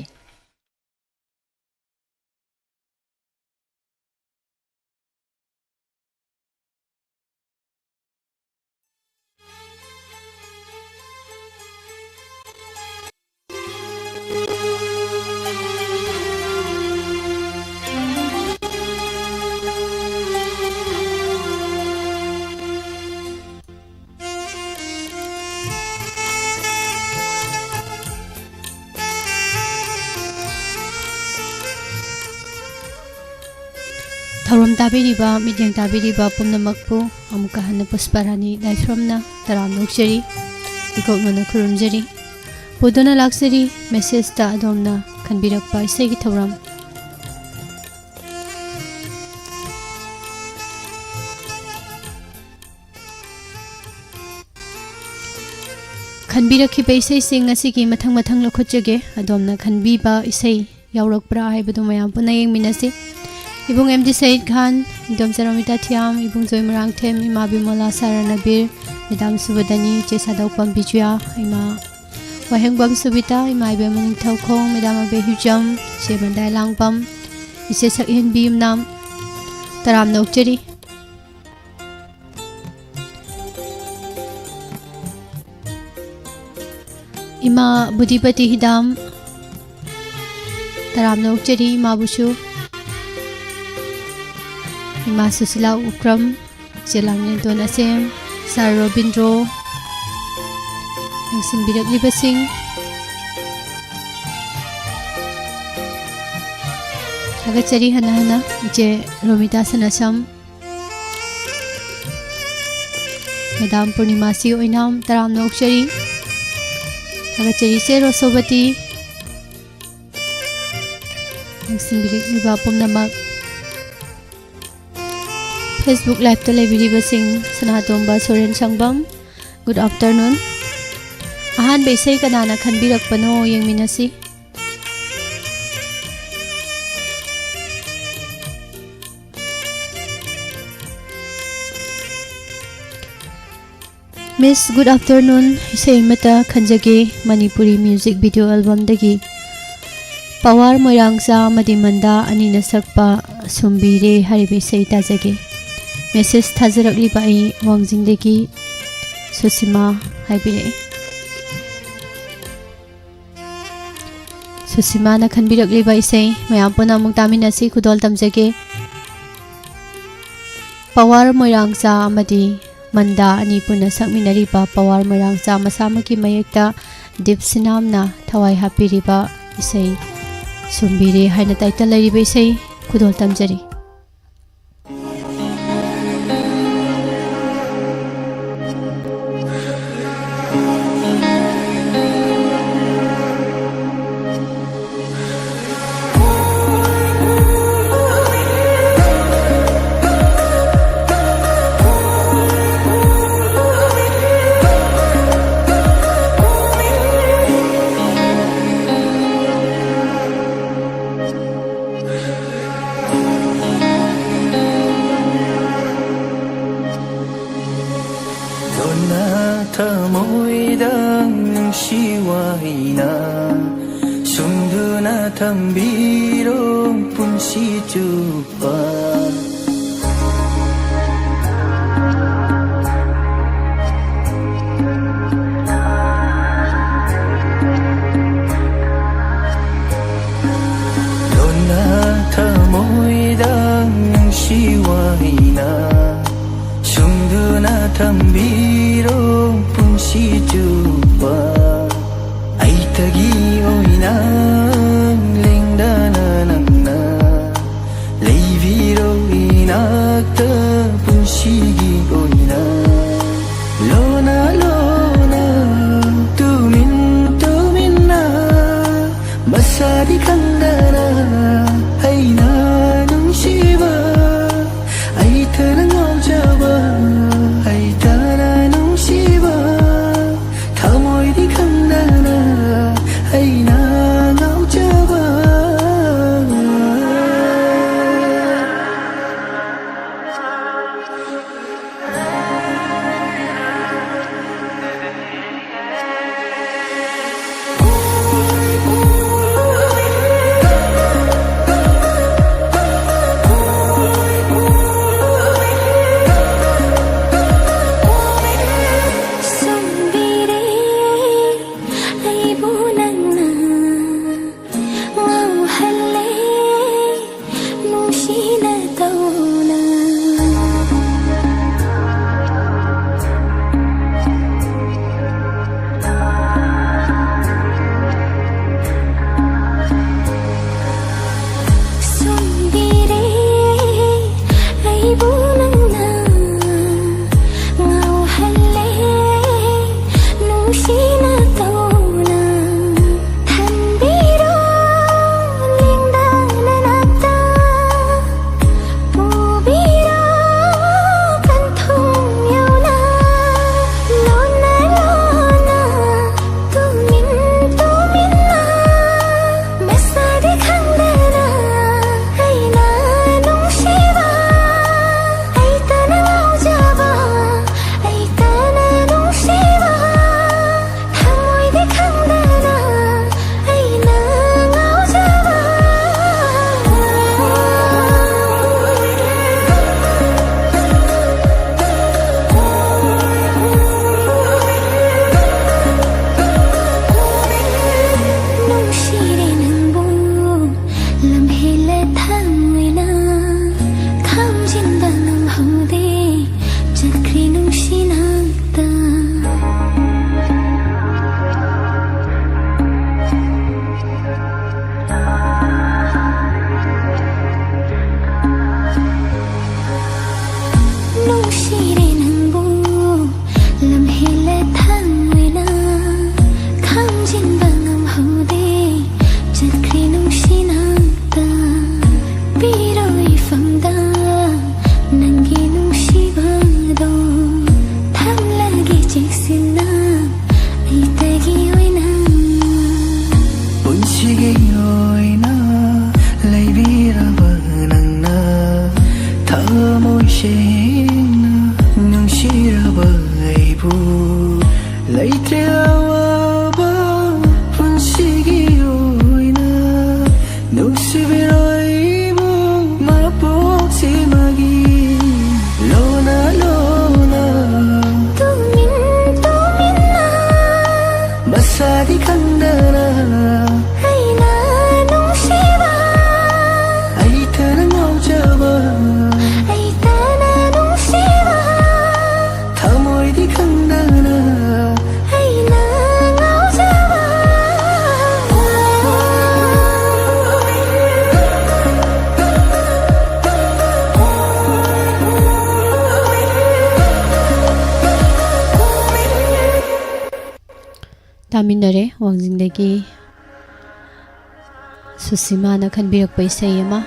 ꯊꯧꯔꯝ ꯇꯥꯕꯤꯔꯤꯕ, ꯃꯤꯠꯌꯦꯡ ꯇꯥꯕꯤꯔꯤꯕ ꯄꯨꯝꯅꯃꯛꯄꯨ ꯑꯃꯨꯛꯀ ꯍꯟꯅ ꯄꯨꯁꯄꯥꯔꯥꯅꯤ ꯂꯥꯏꯁ꯭ꯔꯝꯅ ꯇꯔꯥꯝꯅ ꯑꯣꯛꯆꯔꯤ, ꯏꯀꯣꯛꯅꯅ ꯈꯨꯔꯨꯝꯖꯔꯤ꯫ ꯄꯨꯗꯨꯅ ꯂꯥꯛꯆꯔꯤ ꯃꯦꯁꯦꯖꯇ ꯑꯗꯣꯝꯅ ꯈꯟꯕꯤꯔꯛꯄ ꯏꯁꯩꯒꯤ ꯊꯧꯔꯝ꯫ ꯈꯟꯕꯤꯔꯛꯈꯤꯕ ꯏꯁꯩꯁꯤꯡ ꯑꯁꯤꯒꯤ ꯃꯊꯪ ꯃꯊꯪ ꯂꯧꯈꯠꯆꯒꯦ꯫ ꯑꯗꯣꯝꯅ ꯈꯟꯕꯤꯕ ꯏꯁꯩ ꯌꯥꯎꯔꯛꯄ꯭ꯔꯥ ꯍꯥꯏꯕꯗꯨ ꯃꯌꯥꯝ ꯄꯨꯟꯅ ꯌꯦꯡꯃꯤꯟꯅꯁꯤ꯫ ꯏꯕꯨꯡ ꯑꯦꯝ ꯗꯤ ꯁꯌꯤꯗ ꯈꯥꯟ, ꯏꯟꯗꯣꯝꯆꯥ ꯔꯣꯃꯤꯇꯥ ꯊꯤꯌꯥꯝ, ꯏꯕꯨꯡ ꯖꯣꯏ ꯃꯣꯏꯔꯥꯡꯊꯦꯝ, ꯏꯃꯥ ꯕꯤꯃꯣꯂꯥ ꯁꯥꯔ ꯅꯕꯤꯔ, ꯃꯦꯗꯥꯝ ꯁꯨꯕꯗꯅꯤ, ꯏꯆꯦ ꯁꯥꯗꯧꯄꯝ ꯕꯤꯖꯨꯌꯥ, ꯏꯃꯥ ꯋꯥꯍꯦꯡꯕꯝ ꯁꯨꯕꯤꯇꯥ, ꯏꯃꯥ ꯏꯕꯦꯝꯃ ꯅꯤꯡꯊꯧꯈꯣꯡ, ꯃꯦꯗꯥꯝ ꯑꯕꯦ ꯍꯤꯎꯖꯝ, ꯏꯆꯦ ꯃꯟꯗꯥꯏ ꯂꯥꯡꯕꯝ, ꯏꯆꯦ ꯁꯛꯍꯦꯟꯕꯤ ꯌꯨꯝꯅꯥꯝ, ꯇꯔꯥꯝꯅ ꯑꯣꯛꯆꯔꯤ꯫ ꯏꯃꯥ ꯕꯨꯙꯤꯄꯇꯤ ꯍꯤꯗꯥꯝ, ꯇꯔꯥꯝꯅ ꯑꯣꯛꯆꯔꯤ ꯏꯃꯥꯕꯨꯁꯨ꯫ ꯏꯃꯥ ꯁꯨꯁꯤꯂꯥ ꯎꯀ꯭ꯔꯝ, ꯏꯆꯦ ꯂꯥꯡꯂꯦꯟꯇꯣꯟ ꯑꯁꯦꯝ, ꯁꯥꯔ ꯔꯣꯕꯤꯟꯗ꯭ꯔꯣ, ꯌꯦꯡꯁꯤꯟꯕꯤꯔꯛꯂꯤꯕꯁꯤꯡ꯫ ꯊꯥꯒꯠꯆꯔꯤ ꯍꯟꯅ ꯍꯟꯅ ꯏꯆꯦ ꯔꯣꯃꯤꯇꯥ ꯁꯅꯥꯁꯝ, ꯃꯦꯗꯥꯝ ꯄꯨꯔꯅꯤꯃꯥꯁꯤ ꯑꯣꯏꯅꯥꯝ, ꯇꯔꯥꯝꯅ ꯑꯣꯛꯆꯔꯤ꯫ ꯊꯥꯒꯠꯆꯔꯤ ꯏꯆꯦ ꯔꯣꯁꯣꯕꯇꯤ, ꯌꯦꯡꯁꯤꯟꯕꯤꯔꯛꯂꯤꯕ ꯄꯨꯝꯅꯃꯛ꯫ Facebook Liveꯇ ꯂꯩꯕꯤꯔꯤꯕꯁꯤꯡ, ꯁꯅꯥꯇꯣꯝꯕ ꯁꯣꯔꯦꯟ ꯁꯪꯕꯝ, good afternoon꯫ ꯑꯍꯥꯟꯕ ꯏꯁꯩ ꯀꯅꯥꯅ ꯈꯟꯕꯤꯔꯛꯄꯅꯣ ꯌꯦꯡꯃꯤꯟꯅꯁꯤ꯫ Miss, good afternoon. ꯏꯁꯩ ꯑꯃꯇ ꯈꯟꯖꯒꯦ, ꯃꯅꯤꯄꯨꯔꯤ music video albumꯗꯒꯤ ꯄꯋꯥꯔ ꯃꯣꯏꯔꯥꯡꯆꯥ ꯑꯃꯗꯤ ꯃꯟꯗꯥ ꯑꯅꯤꯅ ꯁꯛꯄ ꯁꯨꯝꯕꯤꯔꯦ ꯍꯥꯏꯔꯤꯕ ꯏꯁꯩ ꯇꯥꯖꯒꯦ꯫ Message ꯊꯥꯖꯔꯛꯂꯤꯕ ꯑꯩ ꯋꯥꯡꯖꯤꯡꯗꯒꯤ ꯁꯨꯁꯤꯃꯥ ꯍꯥꯏꯕꯤꯔꯛꯏ꯫ ꯁꯨꯁꯤꯃꯥꯅ ꯈꯟꯕꯤꯔꯛꯂꯤꯕ ꯏꯁꯩ ꯃꯌꯥꯝ ꯄꯨꯟꯅ ꯑꯃꯨꯛ ꯇꯥꯃꯤꯟꯅꯁꯤ, ꯈꯨꯗꯣꯜ ꯇꯝꯖꯒꯦ꯫ ꯄꯋꯥꯔ ꯃꯣꯏꯔꯥꯡꯆꯥ ꯑꯃꯗꯤ ꯃꯟꯗꯥ ꯑꯅꯤ ꯄꯨꯟꯅ ꯁꯛꯃꯤꯟꯅꯔꯤꯕ ꯄꯋꯥꯔ ꯃꯣꯏꯔꯥꯡꯆꯥ ꯃꯁꯥꯃꯛꯀꯤ ꯃꯌꯦꯛꯇ ꯗꯤꯞꯁꯤꯅꯥꯝꯅ ꯊꯋꯥꯏ ꯍꯥꯞꯄꯤꯔꯤꯕ ꯏꯁꯩ ꯁꯨꯝꯕꯤꯔꯦ ꯍꯥꯏꯅ title ꯂꯩꯔꯤꯕ ꯏꯁꯩ ꯈꯨꯗꯣꯜ ꯇꯝꯖꯔꯤ꯫ ꯊꯃꯣꯏꯗ ꯅꯨꯡꯁꯤ ꯋꯥꯍꯩꯅ ꯁꯨꯝꯗꯨꯅ ꯊꯝꯕꯤꯔꯣ ꯄꯨꯟꯁꯤ ꯆꯨꯞꯄ꯫ ꯂꯣꯟꯅ ꯊꯃꯣꯏꯗ ꯅꯨꯡꯁꯤ ꯋꯥꯍꯩꯅ ꯁꯨꯝꯗꯨꯅ ꯊꯝꯕꯤꯔꯣ ꯄꯨꯟꯁꯤ ꯆꯨꯞꯄ꯫ ꯑꯩꯇꯒꯤ ꯑꯣꯏꯅ ꯂꯦꯡꯗꯅ ꯅꯪꯅ ꯂꯩꯕꯤꯔꯣ ꯏꯅꯥꯛꯇ ꯄꯨꯟꯁꯤꯒꯤ ꯑꯣꯏꯅ꯫ ꯂꯣꯟꯅ ꯂꯣꯟꯅ ꯇꯨꯃꯤꯟ ꯇꯨꯃꯤꯟꯅ ꯃꯁꯥꯗꯤ ꯈꯪꯗꯅ ꯑꯩꯅ ꯅꯨꯡꯁꯤꯕ, ꯑꯩꯇꯅ ꯉꯥꯎꯖꯕ, ꯑꯩꯇꯅ ꯅꯨꯡꯁꯤꯕ, ꯊꯃꯣꯏꯗꯤ ꯈꯪꯗꯅ ꯑꯩꯅ ꯉꯥꯎꯖꯕ꯫ ꯇꯥꯃꯤꯟꯅꯔꯦ ꯋꯥꯡꯖꯤꯡꯗꯒꯤ ꯁꯨꯁꯤꯃꯥꯅ ꯈꯟꯕꯤꯔꯛꯄ ꯏꯁꯩ ꯑꯃ꯫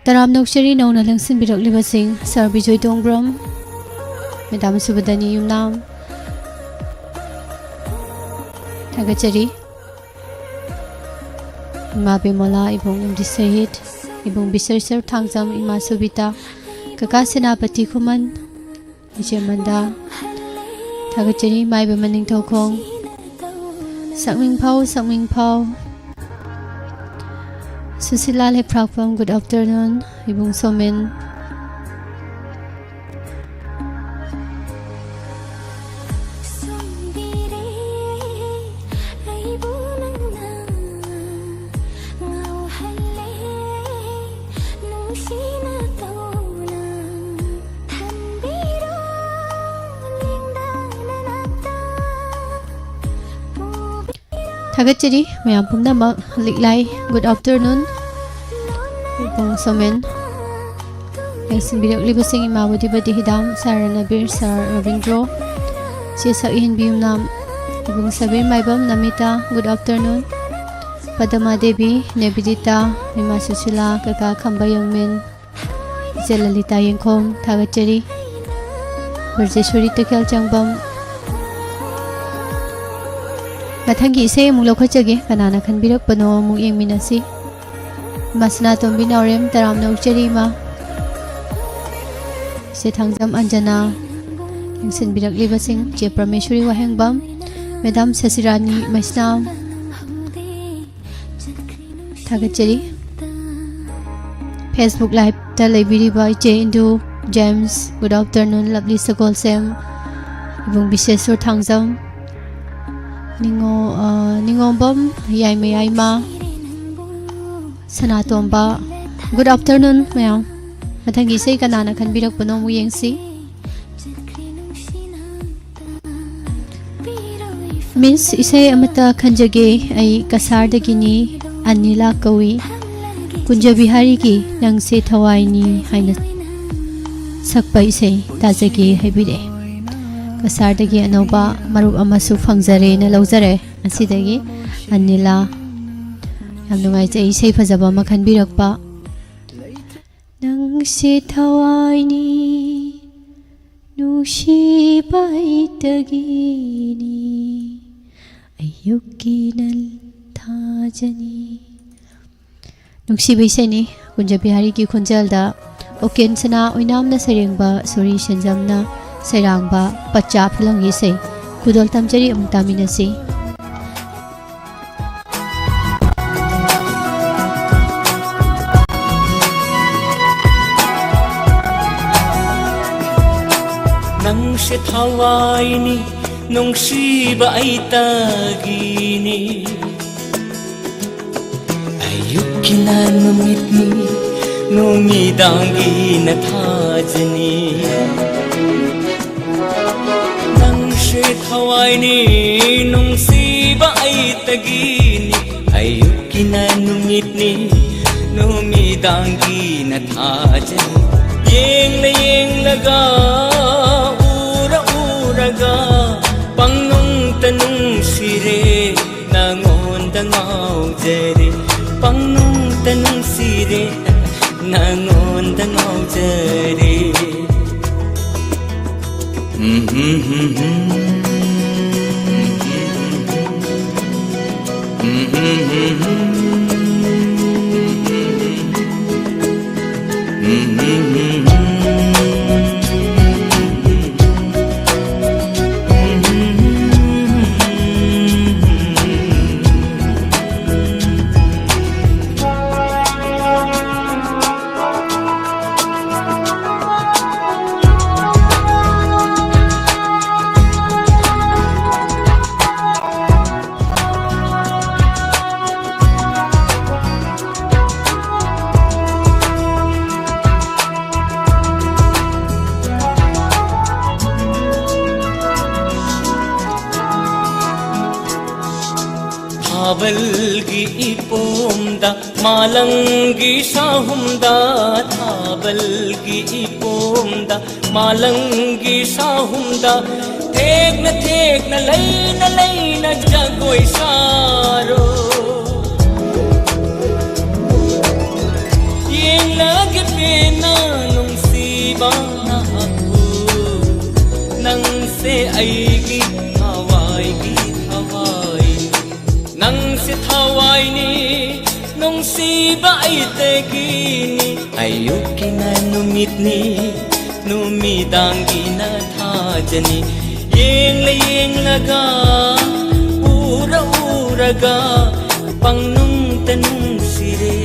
ꯇꯔꯥꯝꯅ ꯑꯣꯛꯆꯔꯤ ꯅꯧꯅ ꯂꯦꯡꯁꯤꯟꯕꯤꯔꯛꯂꯤꯕꯁꯤꯡ, ꯁꯥꯔ ꯕꯤꯖꯣꯏ ꯇꯣꯡꯕ꯭ꯔꯝ, ꯃꯦꯗꯥꯝ ꯁꯨꯕꯗꯅꯤ ꯌꯨꯝꯅꯥꯝ, ꯊꯥꯒꯠꯆꯔꯤ꯫ ꯏꯃꯥ ꯕꯤꯃꯣꯂꯥ, ꯏꯕꯨꯡ ꯑꯦꯝ ꯗꯤ ꯁꯍꯤꯠ, ꯏꯕꯨꯡ ꯕꯤꯁꯦꯁꯣꯔ ꯊꯥꯡꯖꯝ, ꯏꯃꯥ ꯁꯨꯕꯤꯇꯥ, ꯀꯀꯥ ꯁꯦꯅꯥꯄꯇꯤ ꯈꯨꯃꯟ, ꯏꯆꯦ ꯃꯟꯗꯥ, ꯊꯥꯒꯠꯆꯔꯤ꯫ ꯃꯥꯏꯕ ꯃꯅꯤꯡꯊꯧꯈꯣꯡ, ꯁꯛꯃꯤꯡꯐꯥꯎ, ꯁꯛꯃꯤꯡꯐꯥꯎ꯫ Sushila ꯂꯩꯐ꯭ꯔꯥꯛꯄꯝ, good afternoon꯫ ꯏꯕꯨꯡ ꯁꯣꯃꯦꯟ꯫ ꯊꯥꯒꯠꯆꯔꯤ ꯃꯌꯥꯝ ꯄꯨꯝꯅꯃꯛ꯫ ꯂꯤꯛꯂꯥꯏ, good afternoon꯫ ꯏꯕꯨꯡ ꯁꯣꯃꯦꯟ꯫ ꯌꯦꯡꯁꯤꯟꯕꯤꯔꯛꯂꯤꯕꯁꯤꯡ, ꯏꯃꯥ ꯕꯨꯙꯤꯕꯇꯤ ꯍꯤꯗꯥꯝ, ꯁꯥꯔ ꯔꯅꯕꯤꯔ, ꯁꯥꯔ ꯔꯕꯤꯟꯗ꯭ꯔꯣ, ꯆꯦ ꯁꯛꯍꯦꯟꯕꯤ ꯌꯨꯝꯅꯥꯝ, ꯏꯕꯨꯡ ꯁꯕꯤꯔ ꯃꯥꯏꯕꯝ, ꯅꯃꯤꯇꯥ, good afternoon꯫ ꯄꯗꯃꯥ ꯗꯦꯕꯤ, ꯅꯦꯕꯤꯗꯤꯇꯥ, ꯏꯃꯥ ꯁꯨꯁꯤꯂꯥ, ꯀꯀꯥ ꯈꯝꯕ ꯌꯣꯡꯃꯤꯟ, ꯏꯆꯦ ꯂꯂꯤꯇꯥ ꯌꯦꯡꯈꯣꯝ, ꯊꯥꯒꯠꯆꯔꯤ꯫ ꯕ꯭ꯔꯖꯦꯁꯣꯔꯤ ꯇꯈꯦꯜ ꯆꯪꯕꯝ꯫ ꯃꯊꯪꯒꯤ ꯏꯁꯩ ꯑꯃꯨꯛ ꯂꯧꯈꯠꯆꯒꯦ, ꯀꯅꯥꯅ ꯈꯟꯕꯤꯔꯛꯄꯅꯣ ꯑꯃꯨꯛ ꯌꯦꯡꯃꯤꯟꯅꯁꯤ꯫ ꯏꯃꯥ ꯁꯅꯥꯇꯣꯝꯕꯤ ꯅꯥꯎꯔꯦꯝ, ꯇꯔꯥꯝꯅ ꯑꯣꯛꯆꯔꯤ ꯏꯃꯥ꯫ ꯏꯆꯦ ꯊꯥꯡꯖꯝ ꯑꯟꯖꯅꯥ, ꯌꯦꯡꯁꯤꯟꯕꯤꯔꯛꯂꯤꯕꯁꯤꯡ, ꯏꯆꯦ ꯄ꯭ꯔꯃꯦꯁꯣꯔꯤ ꯋꯥꯍꯦꯡꯕꯝ, ꯃꯦꯗꯥꯝ ꯁꯁꯤꯔꯥꯅꯤ ꯃꯩꯁꯅꯥꯝ, ꯊꯥꯒꯠꯆꯔꯤ꯫ Facebook Liveꯇ ꯂꯩꯕꯤꯔꯤꯕ ꯏꯆꯦ ꯏꯟꯗꯨ ꯖꯦꯝꯁ, good afternoon, ꯂꯞꯂꯤ ꯁꯒꯣꯜꯁꯦꯝ, ꯏꯕꯨꯡ ꯕꯤꯁꯦꯁꯣꯔ ꯊꯥꯡꯖꯝ, ꯅꯤꯉꯣ-, ꯑ, ꯅꯤꯉꯣꯝꯕꯝ ꯌꯥꯏꯃꯌꯥꯏꯃ, ꯁꯅꯥꯇꯣꯝꯕ, good afternoon ꯃꯌꯥꯝ꯫ ꯃꯊꯪꯒꯤ ꯏꯁꯩ ꯀꯅꯥꯅ ꯈꯟꯕꯤꯔꯛꯄꯅꯣ ꯑꯃꯨꯛ ꯌꯦꯡꯁꯤ꯫ ꯃꯤꯁ, ꯏꯁꯩ ꯑꯃꯠꯇ ꯈꯟꯖꯒꯦ꯫ ꯑꯩ ꯀꯁꯥꯔꯗꯒꯤꯅꯤ, ꯑꯅꯤꯂꯥ ꯀꯧꯏ꯫ ꯀꯨꯟꯖ ꯕꯤꯍꯥꯔꯤꯒꯤ "ꯅꯪꯁꯦ ꯊꯋꯥꯏꯅꯤ" ꯍꯥꯏꯅ ꯁꯛꯄ ꯏꯁꯩ ꯇꯥꯖꯒꯦ ꯍꯥꯏꯕꯤꯔꯛꯑꯦ꯫ ꯀꯁꯥꯔꯗꯒꯤ ꯑꯅꯧꯕ ꯃꯔꯨꯞ ꯑꯃꯁꯨ ꯐꯪꯖꯔꯦꯅ ꯂꯧꯖꯔꯦ꯫ ꯑꯁꯤꯗꯒꯤ ꯑꯅꯤꯂꯥ, ꯌꯥꯝ ꯅꯨꯡꯉꯥꯏꯖꯩ ꯏꯁꯩ ꯐꯖꯕ ꯑꯃ ꯈꯟꯕꯤꯔꯛꯄ꯫ ꯅꯪꯁꯦ ꯊꯋꯥꯏꯅꯤ, ꯅꯨꯡꯁꯤꯕ ꯑꯩꯇꯒꯤꯅꯤ, ꯑꯌꯨꯛꯀꯤ ꯅꯜ ꯊꯥꯖꯅꯤ꯫ ꯅꯨꯡꯁꯤꯕ ꯏꯁꯩꯅꯤ꯫ ꯀꯨꯟꯖ ꯕꯤꯍꯥꯔꯤꯒꯤ ꯈꯣꯟꯖꯦꯜꯗ ꯑꯣꯀꯦꯟ ꯁꯅꯥ ꯑꯣꯏꯅꯥꯝꯅ ꯁꯩꯔꯦꯡꯕ, ꯁꯣꯔꯤ ꯁꯦꯟꯖꯝꯅ ꯁꯩꯔꯥꯡꯕ ꯄꯆꯥ ꯐꯤꯂꯝꯒꯤ ꯏꯁꯩ꯫ ꯈꯨꯗꯣꯜ ꯇꯝꯖꯔꯤ, ꯑꯃꯨꯛ ꯇꯥꯃꯤꯟꯅꯁꯤ꯫ ꯅꯪꯁꯦ ꯊꯋꯥꯏꯅꯤ, ꯅꯨꯡꯁꯤꯕ ꯑꯩꯇꯒꯤꯅꯤ꯫ ꯑꯌꯨꯛꯀꯤꯅ ꯅꯨꯃꯤꯠꯅꯤ, ꯅꯨꯃꯤꯗꯥꯡꯒꯤꯅ ꯊꯥꯖꯅꯤ꯫ ꯅꯪꯁꯦ ꯊꯋꯥꯏꯅꯤ, ꯅꯨꯡꯁꯤꯕ ꯑꯩꯇꯒꯤꯅꯤ꯫ ꯑꯌꯨꯛꯀꯤꯅ ꯅꯨꯃꯤꯠꯅꯤ, ꯅꯨꯃꯤꯗꯥꯡꯒꯤꯅ ꯊꯥꯖꯅꯤ꯫ ꯌꯦꯡꯂ ꯌꯦꯡꯂꯒ, ꯎꯔ ꯎꯔꯒ, ꯄꯪꯅꯨꯡꯇ ꯅꯨꯡꯁꯤꯔꯦ, ꯅꯉꯣꯟꯗ ꯉꯥꯎꯖꯔꯦ꯫ ꯄꯪꯅꯨꯡꯇ ꯅꯨꯡꯁꯤꯔꯦ, ꯅꯉꯣꯟꯗ ꯉꯥꯎꯖꯔꯦ꯫ ꯃꯥꯂꯪꯒꯤ ꯁꯥꯍꯨꯝꯗ, ꯊꯥꯕꯜꯒꯤ ꯏꯄꯣꯝꯗ, ꯃꯥꯂꯪꯒꯤ ꯁꯥꯍꯨꯝꯗ, ꯊꯦꯛꯅ ꯊꯦꯛꯅ, ꯂꯩꯅ ꯂꯩꯅ ꯖꯒꯣꯏ ꯁꯥꯔꯣ꯫ ꯌꯦꯡꯂꯒꯦ ꯄꯦꯟꯅ ꯅꯨꯡꯁꯤꯕ ꯅꯍꯥꯛꯄꯨ, ꯅꯪꯁꯦ ꯑꯩꯒꯤ ꯊꯋꯥꯏꯒꯤ ꯊꯋꯥꯏ꯫ ꯅꯪꯁꯦ ꯊꯋꯥꯏꯅꯤ, ꯅꯨꯡꯁꯤꯕ ꯑꯩꯇꯒꯤꯅꯤ꯫ ꯑꯌꯨꯛꯀꯤꯅ ꯅꯨꯃꯤꯠꯅꯤ, ꯅꯨꯃꯤꯗꯥꯡꯒꯤꯅ ꯊꯥꯖꯅꯤ꯫ ꯌꯦꯡꯂ ꯌꯦꯡꯂꯒ, ꯎꯔ ꯎꯔꯒ, ꯄꯪꯅꯨꯡꯇ ꯅꯨꯡꯁꯤꯔꯦ,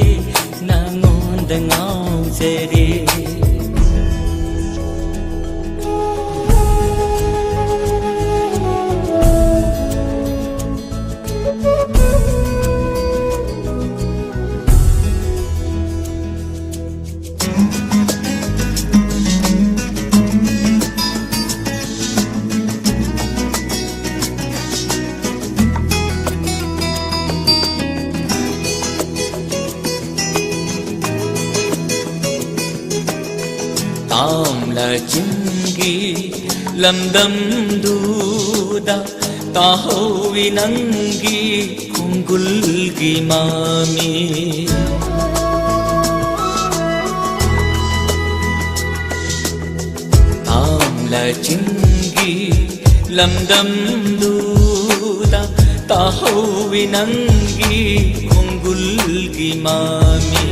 ꯅꯪꯉꯣꯟꯗ ꯉꯥꯎꯖꯔꯦ꯫ ꯇꯥꯝꯂ ꯆꯤꯡꯒꯤ ꯂꯝꯗꯝꯗꯨꯗ ꯇꯥꯍꯧꯋꯤ ꯅꯪꯒꯤ ꯈꯣꯡꯒꯨꯜꯒꯤ ꯃꯃꯤ꯫ ꯇꯥꯝꯂ ꯆꯤꯡꯒꯤ ꯂꯝꯗꯝꯗꯨꯗ ꯇꯥꯍꯧꯋꯤ ꯅꯪꯒꯤ ꯈꯣꯡꯒꯨꯜꯒꯤ ꯃꯃꯤ꯫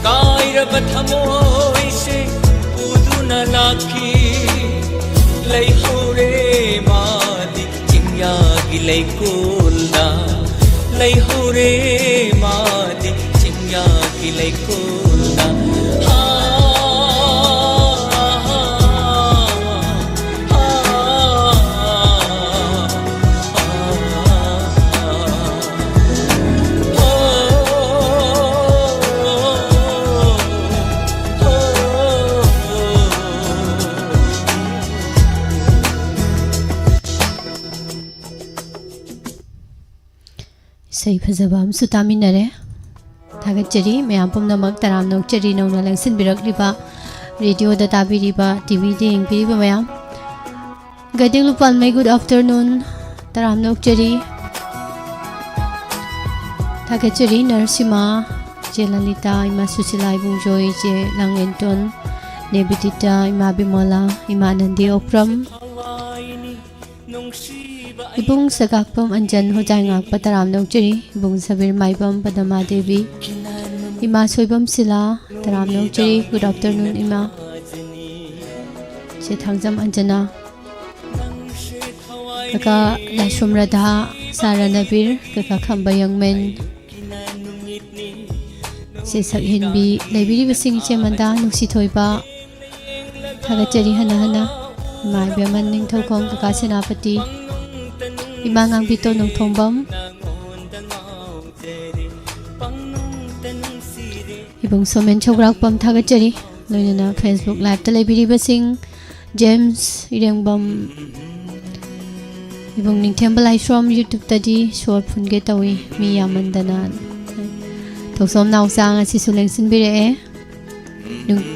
ꯀꯥꯏꯔꯕ ꯊꯃꯣꯏꯁꯦ ꯄꯨꯗꯨꯅ ꯂꯥꯛꯈꯤ꯫ ꯂꯩꯍꯧꯔꯦ ꯃꯥꯗꯤ ꯆꯤꯡꯌꯥꯒꯤ ꯂꯩꯀꯣꯜꯗ꯫ ꯂꯩꯍꯧꯔꯦ ꯃꯥꯗꯤ ꯆꯤꯡꯌꯥꯒꯤ ꯂꯩꯀꯣꯜꯗ꯫ ꯍꯥ, ꯍꯥ, ꯍꯥ, ꯍꯥ, ꯍꯥ꯫ ꯏꯁꯩ ꯐꯖꯕ ꯑꯃꯁꯨ ꯇꯥꯃꯤꯟꯅꯔꯦ꯫ ꯊꯥꯒꯠꯆꯔꯤ꯫ ꯃꯌꯥꯝ ꯄꯨꯝꯅꯃꯛ ꯇꯔꯥꯝꯅ ꯑꯣꯛꯆꯔꯤ, ꯅꯧꯅ ꯂꯦꯡꯁꯤꯟꯕꯤꯔꯛꯂꯤꯕ, ꯔꯦꯗꯤꯑꯣꯗ ꯇꯥꯕꯤꯔꯤꯕ, ꯇꯤꯚꯤꯗ ꯌꯦꯡꯕꯤꯔꯤꯕ ꯃꯌꯥꯝ꯫ Guiding ꯂꯨꯄꯥꯜꯃꯩ, good afternoon꯫ ꯇꯔꯥꯝꯅ ꯑꯣꯛꯆꯔꯤ꯫ ꯊꯥꯒꯠꯆꯔꯤ ꯅꯔꯁꯤꯃꯥ, ꯏꯆꯦ ꯂꯂꯤꯇꯥ, ꯏꯃꯥ ꯁꯨꯁꯤꯂꯥ, ꯏꯕꯨꯡ ꯖꯣꯏ, ꯏꯆꯦ ꯂꯥꯡꯂꯦꯟꯇꯣꯟ, ꯅꯦ ꯕꯤꯗꯤꯇꯥ, ꯏꯃꯥ ꯕꯤꯃꯣꯂꯥ, ꯏꯃꯥ ꯅꯟꯗꯤ ꯑꯣꯄ꯭ꯔꯝ, ꯏꯕꯨꯡ ꯁꯒꯥꯛꯄꯝ ꯑꯟꯖꯟ, ꯍꯣꯖꯥꯏ ꯉꯥꯛꯄ, ꯇꯔꯥꯝꯅ ꯑꯣꯛꯆꯔꯤ꯫ ꯏꯕꯨꯡ ꯁꯕꯤꯔ ꯃꯥꯏꯕꯝ, ꯄꯗꯃꯥ ꯗꯦꯕꯤ, ꯏꯃꯥ ꯁꯣꯏꯕꯝ ꯁꯤꯂꯥ, ꯇꯔꯥꯝꯅ ꯑꯣꯛꯆꯔꯤ꯫ Good afternoon ꯏꯃꯥ꯫ ꯏꯆꯦ ꯊꯥꯡꯖꯝ ꯑꯟꯖꯅꯥ, ꯀꯀꯥ ꯂꯥꯏꯁ꯭ꯔꯝ ꯔꯥꯙꯥ, ꯁꯥꯔ ꯔꯅꯕꯤꯔ, ꯀꯀꯥ ꯈꯝꯕ ꯌꯪꯃꯦꯟ, ꯏꯆꯦ ꯁꯛꯍꯦꯟꯕꯤ, ꯂꯩꯕꯤꯔꯤꯕꯁꯤꯡ ꯏꯆꯦ ꯃꯟꯗꯥ, ꯅꯨꯡꯁꯤꯊꯣꯏꯕ, ꯊꯥꯒꯠꯆꯔꯤ ꯍꯟꯅ ꯍꯟꯅ꯫ ꯏꯃꯥ ꯏꯕꯦꯝꯃ ꯅꯤꯡꯊꯧꯈꯣꯡ, ꯀꯀꯥ ꯁꯦꯅꯥꯄꯇꯤ, ꯏꯃꯥ ꯉꯥꯡꯕꯤ ꯇꯣꯟ ꯅꯣꯡꯊꯣꯡꯕꯝ, ꯏꯕꯨꯡ ꯁꯣꯃꯦꯟ ꯁꯧꯒ꯭ꯔꯥꯛꯄꯝ ꯊꯥꯒꯠꯆꯔꯤ꯫ ꯂꯣꯏꯅꯅ Facebook Liveꯇ ꯂꯩꯕꯤꯔꯤꯕꯁꯤꯡ, ꯖꯦꯝꯁ ꯏꯔꯦꯡꯕꯝ, ꯏꯕꯨꯡ ꯅꯤꯡꯊꯦꯝꯕ ꯂꯥꯏꯁ꯭ꯔꯣꯝ YouTubeꯇꯗꯤ ꯁꯣꯔ ꯐꯨꯟꯒꯦ ꯇꯧꯏ, ꯃꯤ ꯌꯥꯝꯃꯟꯗꯅ꯫ ꯊꯣꯛꯆꯣꯝ ꯅꯥꯎꯆꯥ ꯉꯁꯤꯁꯨ ꯂꯦꯡꯁꯤꯟꯕꯤꯔꯛꯑꯦ꯫ ꯅꯨꯡ-,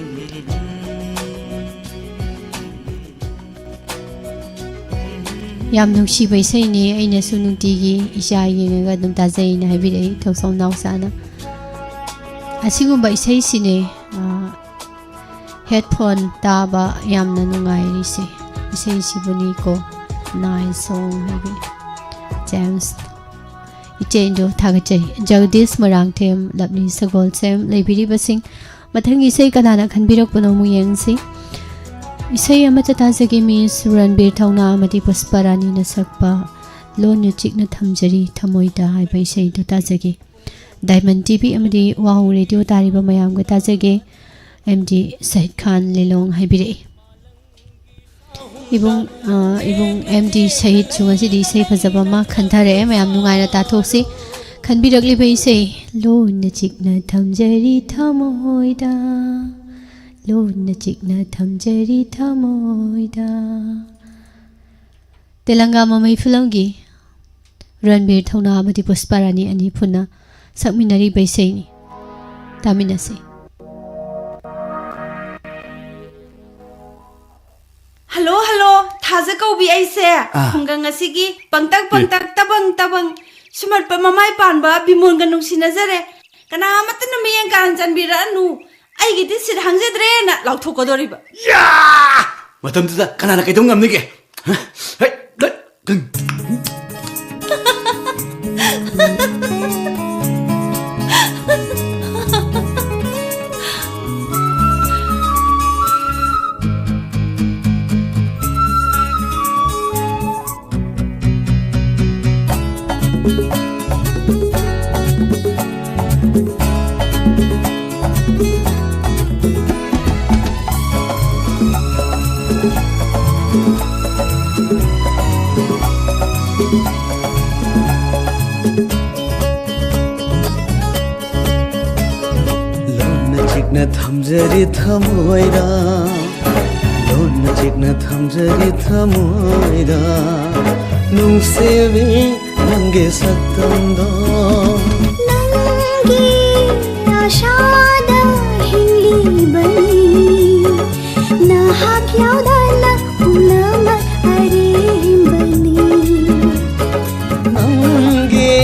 ꯌꯥꯝ ꯅꯨꯡꯁꯤꯕ ꯏꯁꯩꯅꯤ, ꯑꯩꯅꯁꯨ ꯅꯨꯡꯇꯤꯒꯤ ꯏꯆꯥ ꯌꯦꯡꯉꯒ ꯑꯗꯨꯝ ꯇꯥꯖꯩꯅ ꯍꯥꯏꯕꯤꯔꯛꯏ ꯊꯣꯛꯆꯣꯝ ꯅꯥꯎꯆꯥꯅ꯫ ꯑꯁꯤꯒꯨꯝꯕ ꯏꯁꯩꯁꯤꯅꯦ, ꯑ, headphone ꯇꯥꯕ ꯌꯥꯝꯅ ꯅꯨꯡꯉꯥꯏꯔꯤꯁꯦ꯫ ꯏꯁꯩꯁꯤꯕꯨꯅꯤꯀꯣ, nice song ꯍꯥꯏꯕꯤ꯫ ꯖꯦꯝꯁ, ꯏꯆꯦ ꯏꯟꯗꯨ ꯊꯥꯒꯠꯆꯔꯤ꯫ ꯖꯒꯗꯤꯁ ꯃꯣꯏꯔꯥꯡꯊꯦꯝ, ꯂꯞꯂꯤ ꯁꯒꯣꯜꯁꯦꯝ, ꯂꯩꯕꯤꯔꯤꯕꯁꯤꯡ, ꯃꯊꯪꯒꯤ ꯏꯁꯩ ꯀꯅꯥꯅ ꯈꯟꯕꯤꯔꯛꯄꯅꯣ ꯑꯃꯨꯛ ꯌꯦꯡꯁꯤ꯫ ꯏꯁꯩ ꯑꯃꯠꯇ ꯇꯥꯖꯒꯦ, ꯃꯤꯁ ꯔꯟꯕꯤꯔ ꯊꯧꯅꯥ ꯑꯃꯗꯤ ꯄꯨꯁꯄ ꯔꯥꯅꯤꯅ ꯁꯛꯄ ꯂꯣꯟꯅ ꯆꯤꯛꯅ ꯊꯝꯖꯔꯤ ꯊꯃꯣꯏꯗ ꯍꯥꯏꯕ ꯏꯁꯩꯗꯨ ꯇꯥꯖꯒꯦ꯫ Diamond TV ꯑꯃꯗꯤ ꯋꯥꯍꯧ ꯔꯦꯗꯤꯑꯣ ꯇꯥꯔꯤꯕ ꯃꯌꯥꯝꯒ ꯇꯥꯖꯒꯦ꯫ ꯑꯦꯝ ꯗꯤ ꯁꯍꯤꯗ ꯈꯥꯟ ꯂꯤꯂꯣꯡ ꯍꯥꯏꯕꯤꯔꯛꯏ꯫ ꯏꯕꯨꯡ, ꯑ, ꯏꯕꯨꯡ ꯑꯦꯝ ꯗꯤ ꯁꯍꯤꯗꯁꯨ ꯉꯁꯤꯗꯤ ꯏꯁꯩ ꯐꯖꯕ ꯑꯃ ꯈꯟꯊꯔꯛꯑꯦ, ꯃꯌꯥꯝ ꯅꯨꯡꯉꯥꯏꯅ ꯇꯥꯊꯣꯛꯁꯤ꯫ ꯈꯟꯕꯤꯔꯛꯂꯤꯕ ꯏꯁꯩ, ꯂꯣꯟꯅ ꯆꯤꯛꯅ ꯊꯝꯖꯔꯤ ꯊꯃꯣꯏꯗ, ꯂꯣꯟꯅ ꯆꯤꯛꯅ ꯊꯝꯖꯔꯤ ꯊꯃꯣꯏꯗ꯫ ꯇꯦꯂꯪꯒꯥ ꯃꯃꯩ ꯐꯤꯂꯝꯒꯤ ꯔꯟꯕꯤꯔ ꯊꯧꯅꯥ ꯑꯃꯗꯤ ꯄꯨꯁꯄꯥ ꯔꯥꯅꯤ ꯑꯅꯤ ꯄꯨꯟꯅ ꯁꯛꯃꯤꯟꯅꯔꯤꯕ ꯏꯁꯩꯅꯤ꯫ ꯇꯥꯃꯤꯟꯅꯁꯤ꯫ ꯍꯜꯂꯣ, ꯍꯜꯂꯣ, ꯊꯥꯖ ꯀꯧꯕꯤ ꯑꯩꯁꯦ꯫ ꯑꯥ꯫ ꯈꯨꯡꯒꯪ ꯑꯁꯤꯒꯤ ꯄꯪꯇꯛ ꯑꯦ꯫ ꯄꯪꯇꯛ, ꯇꯕꯪ ꯇꯕꯪ, ꯁꯨꯃꯠꯄ ꯃꯃꯥꯏ ꯄꯥꯟꯕ ꯕꯤꯃꯣꯟꯒ ꯅꯨꯡꯁꯤꯅꯖꯔꯦ꯫ ꯀꯅꯥ ꯑꯃꯠꯇꯅ ꯃꯤꯠꯌꯦꯡ ꯀꯥꯍꯟ ꯆꯟꯕꯤꯔꯛꯑꯅꯨ꯫ ꯑꯩꯒꯤꯗꯤ ꯁꯤꯠ ꯍꯥꯡꯖꯗ꯭ꯔꯦꯅ ꯂꯥꯎꯊꯣꯛꯀꯗꯧꯔꯤꯕ꯫ ꯌꯥ! ꯃꯇꯝꯗꯨꯗ ꯀꯅꯥꯅ ꯀꯩꯗꯧ ꯉꯝꯅꯤꯒꯦ? ꯍ? ꯍꯩ! ꯂꯠ! ꯀꯟ! ꯂꯣꯟꯅ ꯆꯤꯛꯅ ꯊꯝꯖꯔꯤ ꯊꯃꯣꯏꯗ, ꯂꯣꯟꯅ ꯆꯤꯛꯅ ꯊꯝꯖꯔꯤ ꯊꯃꯣꯏꯗ, ꯅꯨꯡꯁꯤꯕꯤ ꯅꯪꯒꯤ ꯁꯛꯇꯝꯗꯣ꯫ ꯅꯪꯒꯤ ꯑꯁꯥꯗ ꯍꯤꯡꯂꯤꯕꯅꯤ, ꯅꯍꯥꯛ ꯌꯥꯎꯗꯅ ꯄꯨꯝꯅꯃꯛ ꯑꯔꯦꯝꯕꯅꯤ꯫ ꯅꯪꯒꯤ